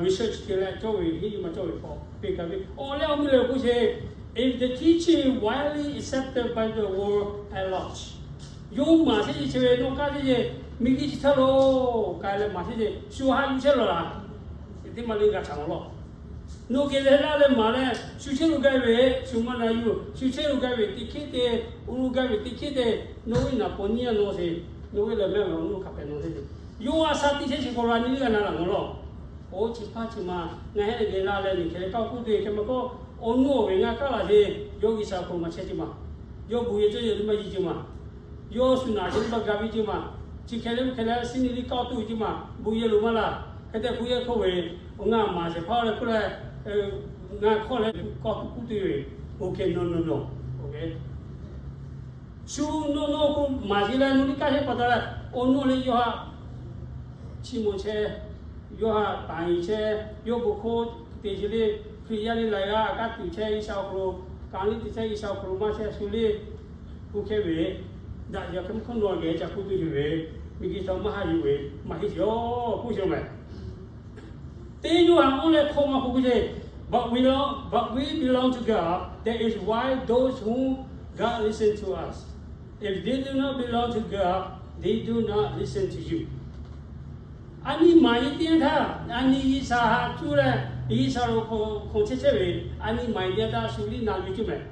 research te leh cawˇ ve, hiˆ yuˬ ma cawˇ ve hk'aw peˇ kaꞈ ve awˬ leh awˬ mvuhˇ lehˬ k'oˆ sheˍ, if the teaching is widely accepted by the world at large, yawˇ maˍ chehˇ ce chi ve nawˬ kaˇ teˇ ce, miˬguiˬ chi htaˇ lo k'ai leh maˍ chehˇ ce, shu haꞈ yuˬ chehˇ laˬ laˬ, teˇ maˇ le g'a htaꞈ awˬ law. Nawˬ geh leh laˇ leh maˍ leh shu chehˇ lo gaˇ ve, shu maˇ na yuˬ, shu chehˇ lo gaˇ ve teˇ hkiˉ te, u lo gaˇ ve teˇ hkiˉ te, nawˬ ve naˍ paw nyiˇ a nawˬ sheˍ, nawˬ ve lehˬ mehˆ ve awˬ nuˇ hk'a pehꞈ nawˬ sheˍ. Yawˇ a sha teˇ chehˇ chi hk'aw lo a nyi le g'a na laˬ ngaˬ law. Oˇ chi hpaˇ chi ma ngaˬ hehˆ leh geh laˇ leh miˬ hkeh leh kaˇ k'oˆ te hk'e ma k'o, awˬ nuˇ awˬ ve ngaˬ kaˇ laˬ sheˍ, yawˇ G'uiˬsha hk'aw lo maˍ chehˇ ce maˬ. Yawˇ bon yehˬ cawˇ yehˬ teˇ maˇ yi ce maˬ. Yawˇ shu naˬ ce teˇ maˇ ga piˇ ce maˬ. Chi hkeh leh mvuhˇ hkeh leh siˉ nyi liˇ kaˇ tuˬ ce maˬ. Bon yehˬ loˍ maˇ laˬ. Hk'e te bon yehˬ hk'oˆ ve awˬ ngaˬ maˍ shehˍ hpaˇ leh k'oˆ leh, ngaˬ hk'aw leh kaˇ tuˬ k'oˆ tuˬ ve, oˇ hkeh nawˬ nawˬ nawˬ, oˇ hkeh shu nawˬ nawˬ k'o maˍ ce leh nawˬ liˇ kaˇ sheˍ pa taw leh, awˬ nuˇ le yawˇ haꞈ chi mawˬ chehˇ, yawˇ haꞈ taˍ nyi chehˇ, yawˇ bon hk'oˆ te ce le, Hkriꞈ yaˇ le laiˬ g'aˇ kaˇ tuˬ chehˇ G'uiˬsha awˬ hk'aw lo, kanˉ liˇ te chehˇ G'uiˬsha awˬ hk'aw lo maˇ chehˇ shu le, oˇ hkeh ve, daꞈ yaꞈ hk'e mvuhˇ hk'oˆ nawˬ geh ca k'oˆ tuˬ yoˬ ve, miˬguiˬ htaꞈ maˇ haꞈ yuˬ ve, maˇ heˆ sheˍ-oˬ k'oˆ sheˍ mehˍ. Teˇ Yoˇhanˬ awˬ leh hk'aw ma k'oˆ k'oˆ ce, but we belong, but we belong to God. That is why those whom God listen to us. If they do not belong to God, they do not listen to you. A nyi maˍ yeˬ teˇ yanˇ htaˇ, a nyi G'uiˬsha haꞈ cuˇ leh, G'uiˬsha lo hk'aw chehˇ chehˇ ve, a nyi maˍ yeˬ teˇ yanˇ htaˇ shu liˇ na yuˬ cuˇ mehˍ.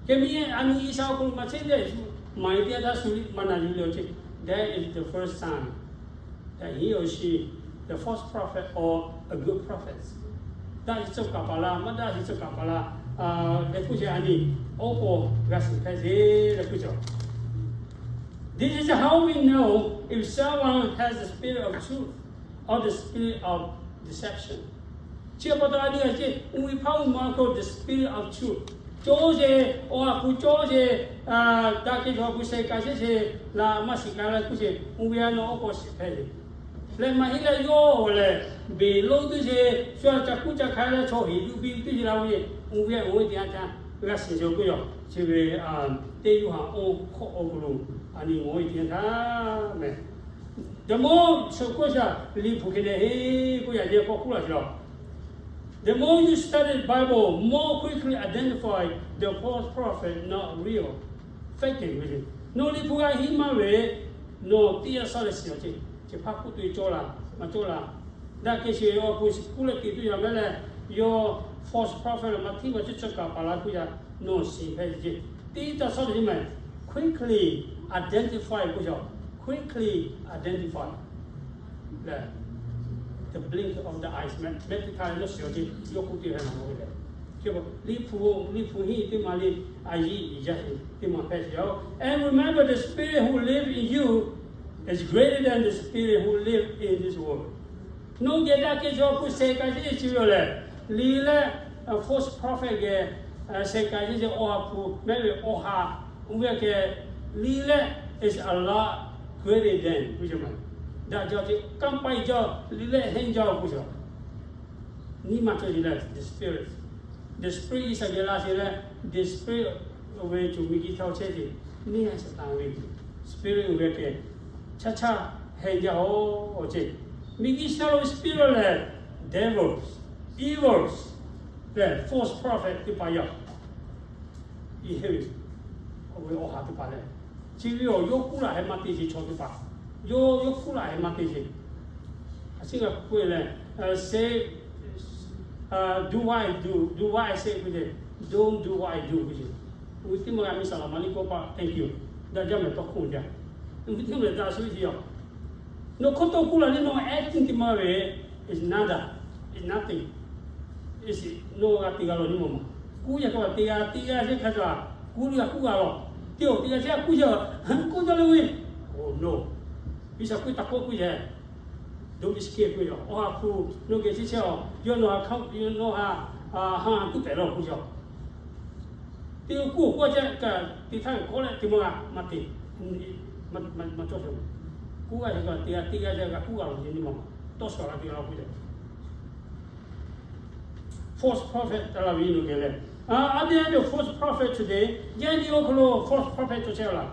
Hk'e miˬ a nyi G'uiˬsha awˬ hk'aw lo maˇ chehˇ ve, maˍ yeˬ teˇ yanˇ htaˇ shu liˇ maˇ na yuˬ le awˬ ce. That is the first sign that he or she, the false prophet or a good prophet, daꞈ shiˍ tcuh kaˍ paˍ laˇ, maˇ daꞈ shiˍ tcuh kaˍ paˍ laˇ, leh k'oˆ ce a nyi, oˉ k'oˍ g'a shiˍ hpehꞈ ce leh k'oˆ ce. This is how we know if someone has the spirit of truth or the spirit of deception. Chi pa taw a nyi a ce, oˇ ve hpaˇ oˇ ma hk'aw the spirit of truth cawˇ ce, awˬ ha hpu cawˇ ce, daꞈ kehˬ chaw hpu shehˍ k'ai chehˇ ce, laꞈ maˇ shiˍ k'ai leh k'oˆ ce, oˇ ve a naw oˉ k'awꞈ shiˍ hpehꞈ ve. Leh maˇ heˆ leh yawˇ lehˬ, beˬ lonˉ teˇ ce, shu a ca kuˉ ca hk'ai leh chaw heˍ yuˇ biˇ teˇ ce la ve, oˇ ve a oˇ ve teˇ yanˇ htaˇ g'a shiˍ ce k'oˆ yoˬ. Chi ve Teˇ Yoˇhanˬ awˬ hk'aw awˬ hk'aw lo a nyi ngaˬ hui teˇ yanˇ htaˇ mehˍ. The more shu k'oˆ shaˍ, Liꞈ hpu hk'e leh heˆ k'oˆ yaꞈ nyi k'awꞈ k'oˆ laˇ sheˍ. The more you study the Bible, more quickly identify the false prophet, not real, fake ve. Nawˬ Liꞈ hpu g'a hiˆ maˇ ve, nawˬ teˇ yanˇ shaˉ leh shiˍ awˬ ce, chi hpaˇ k'oˆ tuˬ cawˇ laˇ, maˇ cawˇ laˇ. Daꞈ kehˬ shiˍ awˬ hpu shiˍ kuˉ leh te tuˬ yaꞈ mehˍ leh, yawˇ false prophet leh maˇ hteˇ maˇ cawˇ cawˇ kaˍ paˍ laˇ k'oˆ yaꞈ, nawˬ shiˍ hpehꞈ ce. Teˇ taˇ shaˉ leh shiˍ mehˍ, quickly identify k'oˆ shaˍ, quickly identify leh, the blink of the eyes mehˍ, mehˍ teˇ htaˇ leh nawˬ shiˍ awˬ ce, yawˇ k'oˆ te hpehꞈ nawˬ ve lehˬ. Liꞈ hpu, Liꞈ hpu hiˆ teˇ maˬ le, a yiˇ yaˇ teˇ maˬ hpehꞈ sheˍ yoˬ. And remember, the spirit who live in you is greater than the spirit who live in this world. Nawˬ geh daꞈ kehˬ chaw hpu shehˍ k'ai chehˇ ce chi ve yoˬ lehˬ, liꞈ leh false prophet geh shehˍ k'ai chehˇ ce awˬ ha hpu mehˍ ve awˬ ha, oˇ ve kehˬ liꞈ leh is a lot greater than k'oˆ ce ma. Daꞈ jaˇ ce kanˇ paˆ jaˇ, liꞈ leh hehnˇ jaˇ k'oˆ ce. Nyi ma cawˬ ce lehˬ the spirit, the spirit G'uiˬsha geh la sheˍ leh, the spirit oˇ ve cuˬ miˬguiˬ htaˇ chehˇ ce, neˇ a Saˍtanˍ ve spirit oˇ ve kehˬ, chaˇ chaˇ hehnˇ jaˇ-oˬ ce. Miˬguiˬ htaˇ lo spirit lehˬ devils, evils lehˬ, false prophet teˇ hpaˍ yaˇ, i he ve, awˬ ha teˇ hpaˍ lehˬ, chi ve awˬ yawˇ kuˉ laˬ heh maˇ te sheˍ chaw teˇ hpaˍ, yawˇ yawˇ kuˉ laˬ heh maˇ te sheˍ. A ciˉ ngaˬ k'oˆ ve lehˬ, say, do what I do, do what I say k'oˆ ve, don't do what I do k'oˆ ve. Teˇ maˇ g'a miˇ saˍ laˍ maˍ liˇ kawˇ paˆ, thank you, daꞈ jaˇ mehˍ tawˇ hkawˇ jaˇ. Teˇ maˇ daꞈ shu ve yoˬ. Nawˬ hk'oˆ tawˇ kuˉ laˬ le, nawˬ acting teˇ maˇ ve, is nada, is nothing. Nawˬ g'a te g'a lawˬ nyi ma maˬ. Kuˉ yaˇ kaꞈ teˇ g'aˇ teˇ g'aˇ sheˍ hk'a shuˍ, kuˉ le g'a kuˉ g'a lawˬ. Teˇ awˬ teˇ g'aˇ sheˍ kuˉ yaˇ, kuˉ jaˇ le ve. Oh no. Miˇ saˍ kuiˉ taˍ k'oˆ kuiˉ yaˇ, don't be scared k'oˆ ve yoˬ. Awˬ ha hpu nawˬ geh chehˇ chehˇ-oˬ, yawˇ nawˬ ha hk'aˇ, nawˬ ha, ha tuˉ pehˍ lawˬ k'oˆ ve yoˬ. Teˇ g'aˇ kuˉ awˬ k'oˆ a ceh kaꞈ, teˇ htaˇ ve kawˆ leh teˇ maˇ g'a maˇ te, maˇ cawˇ sheˍ. Kuˉ g'a sheˍ kaꞈ teˇ g'aˇ teˇ g'aˇ sheˍ g'a kuˉ g'a lawˬ nyi ma, tawˇ shuˍ la teˇ g'aˇ la k'oˆ ve. False prophet taˍ laˇ ve yoˬ geh leh, a, are there any false prophet today? Yaꞈ nyi awˬ hk'aw lo false prophet cawˬ chehˇ laˇ.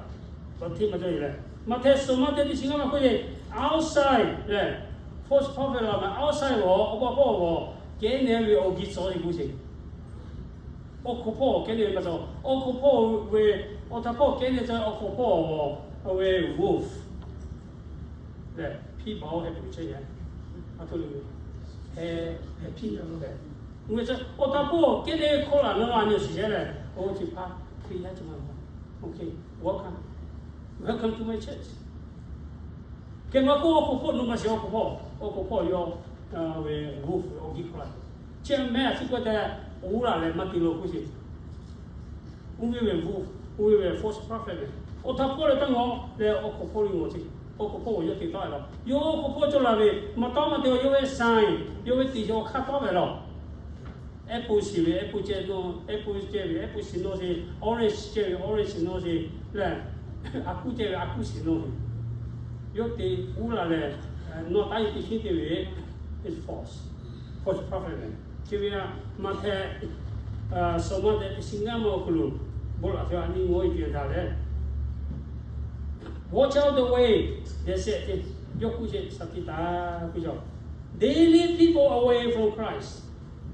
Maꞈhtehˍ suhˍ maˇ te teˇ chi ngaˇ maˇ k'oˆ ve, outside lehˬ, false prophet laˬ ma outside g'aw, awˬ pa hpawˇ g'aw, kehˉ nehˉ ve awˬ giˇ tcuh e gu sheˍ. Awˬ hk'aw hpawˇ kehˉ nehˉ ve maˇ cawˬ. Awˬ hk'aw hpawˇ ve, awˬ htaꞈ hpawˇ kehˉ nehˉ cawˬ, awˬ hk'aw hpawˇ g'aw, a ve wolf lehˬ, hpiˇ baˬ oˇ heh peuˬ chehˇ yaˇ. A htoꞈ le, heh, heh hpiˇ yaˇ lo lehˬ, awˬ htaꞈ hpawˇ kehˉ nehˉ ve hkawˇ laˬ nawˬ a nyi awˬ shiˍ yehˇ lehˬ, oˇ chi hpaˇ Hkriꞈ yaˇ chi ma, okay, welcome, welcome to my church. Hk'e maˇ k'oˆ, awˬ hk'aw hpawˇ nawˬ maˇ shiˍ, awˬ hk'aw hpawˇ, awˬ hk'aw hpawˇ yawˇ ve wolf ve awˬ giˇ hkawˇ laˬ. Chi mehˆ a ciˉ k'oˆ tehꞈ, oˇ laˬ leh maˇ te lo k'oˆ sheˍ. Oˇ ve ve wolf, oˇ ve ve false prophet ve, awˬ htaꞈ hpawˇ leh taˇ ngawˬ leh awˬ hk'aw hpawˇ le ngawˬ sheˍ. Awˬ hk'aw hpawˇ g'aw yawˇ te taˍ ve laˬ. Yawˇ awˬ hk'aw hpawˇ cawˬ laˬ ve, maˇ tawˇ maˇ te, yawˇ ve sign, yawˇ ve teˇ yaw hk'aˇ tawˇ ve laˬ. Apple shiˍ ve apple ceh nawˇ, apple ceh ve apple shiˍ nawˇ sheˍ, orange ceh ve orange shiˍ nawˇ sheˍ lehˬ, a kuˉ ceh ve a kuˉ shiˍ nawˇ sheˍ. Yawˇ te uˉ laˬ lehˬ, nawˬ taˇ yeˬ teˇ hkiˉ te ve, it's false, false prophet lehˬ. Chi ve a, Maꞈhtehˍ suhˍ maˇ tehꞈ teˇ chi ngaˇ maˇ awˬ hk'aw lo bon laꞈ te a nyi ngawˬ e te daꞈ leh, watch out the way they set, yawˇ k'oˆ sheˍ, shaˍ tiꞈ taˍ k'oˆ yaˇ, they lead people away from Christ.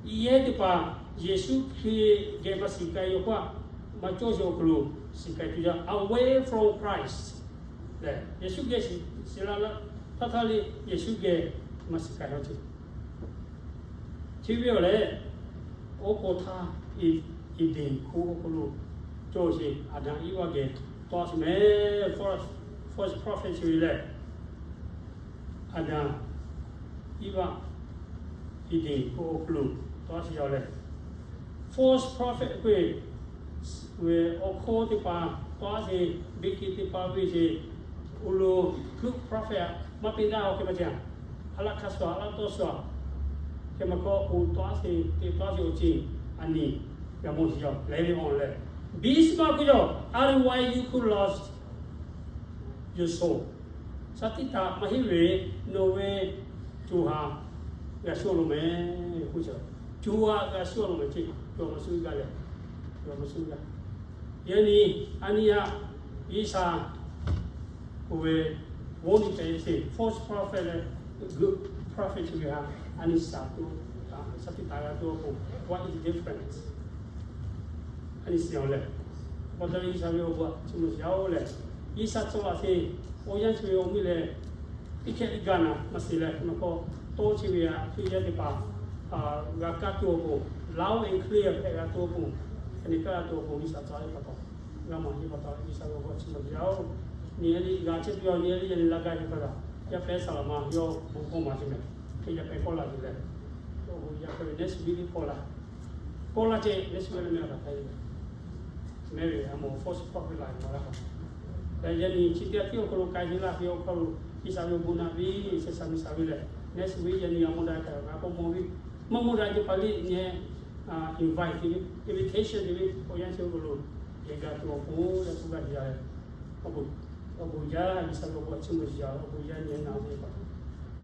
Yehˇ teˇ hpaˍ Yeˍsuˆ Hkriꞈ geh maˇ shiˍ k'ai yaw k'oˆ a, maˇ cawˇ sheˍ awˬ hk'aw lo shiˍ k'ai tuˬ yaˇ, away from Christ lehˬ, Yeˍsuˆ geh shiˍ la la, htaˇ htaˇ le Yeˍsuˆ geh maˇ shiˍ k'ai yaw ce. Chi ve awˬ lehˬ, oˇ k'o htaˇ, Eˍdenˍ hk'oˆ awˬ hk'aw lo cawˬ sheˍ, Aˍdanˍ Iˉvaˆ geh tawˇ a sheˍ mehˍ, false prophet chi ve lehˬ, Aˍdanˍ Iˉvaˆ Eˍdenˍ hk'oˆ awˬ hk'aw lo tawˇ a sheˍ yaw lehˬ, false prophet k'oˆ ve awˬ hkawˇ teˇ hpaˍ tawˇ a sheˍ, beˇ kehˬ teˇ hpaˍ ve sheˍ, awˬ lo good prophet maˇ peꞈ daꞈ awˬ hk'e maˇ ce, a laˇ hk'a shuˍ a laˇ tawˇ shuˍ, hk'e maˇ k'oˆ, oˇ tawˇ a sheˍ, teˇ tawˇ a sheˍ awˬ ceuˬ a nyi g'a mawˬ sheˍ yaw leh ve awˬ lehˬ, biˇ shiˍ maˇ k'oˆ yaw, otherwise you could lost your soul. Shaˍ tiꞈ taˍ maˇ heˆ ve, nawˬ ve co ha g'a shuˉ lo mehˍ k'oˆ ce. Co ha g'a shuˉ lo mehˍ ce, co ha maˇ shuˉ gaˇ leh, co ha maˇ shuˉ gaˇ. Yaꞈ nyi a nyi yaˇ G'uiˬsha k'oˆ ve, warning tehꞈ sheˍ, false prophet leh good prophet chi ve htaꞈ a nyi shaˍ tuˬ, shaˍ tiꞈ taˍ g'a tuˬ awˬ pon, what is different? A nyi shiˍ awˬ lehˬ, pa taw leh G'uiˬsha ve awˬ bon a chi mawˬ shiˍ yaˇ oˬ lehˬ, G'uiˬsha tcuh laꞈ sheˍ, awˬ yanˇ chi ve awˬ miˇ lehˬ, teˇ hkehꞈ teˇ gaˇ naˍ maˇ shiˍ leh, hk'e maˇ k'oˆ, tawˇ chi ve a Hkriꞈ yaˇ teˇ hpaˍ g'a kaˇ tuˬ awˬ pon, loud and clear hpehꞈ g'a tuˬ awˬ pon, a nyi kaˇ g'a tuˬ awˬ pon G'uiˬsha tcuh laꞈ ve pa taw, g'a mawˬ nyi pa taw G'uiˬsha ve awˬ bon a chi mawˬ shiˍ yaˇ oˬ. Nyi a nyi g'a chehˇ tuˬ yaˇ, nyi a nyi yaˇ nyi laˇ gaˇ ve pa taw, yaˇ pehˉ saˍ laˍ ma yawˇ bon hkawˇ maˍ ce mehˍ. Hk'e yaˇ pehˉ kawˆ la tuˬ leh, awˬ bon yaˇ hk'e ve next week kawˆ la, kawˆ la ce next week leh mehˍ a taˍ hk'a e mehˍ ve a mawˬ false prophet la ve maˇ laˇ k'a. Yaꞈ nyi chi teˇ g'aˇ tiˉ awˬ hk'aw lo k'ai nyi laˇ ve awˬ hk'aw lo G'uiˬsha ve awˬ bon naꞈ ve, shehˍ shaˍ miˬ shaˍ ve lehˬ, next week yaꞈ nyi a mawˬ daꞈ kaꞈ g'a k'awꞈ mawˬ ve, maˇ mawˬ daꞈ ce pa liˇ nyi invite te ve, invitation te ve awˬ yanˇ chi awˬ hk'aw lo yehˬ g'a tuˬ awˬ pon yaˇ tuˬ g'a te yaˇ leh, awˬ bon yaˇ G'uiˬsha ve awˬ bon a chi mawˬ shiˍ yaˇ, awˬ bon yaˇ nyi naˍ ve pa taw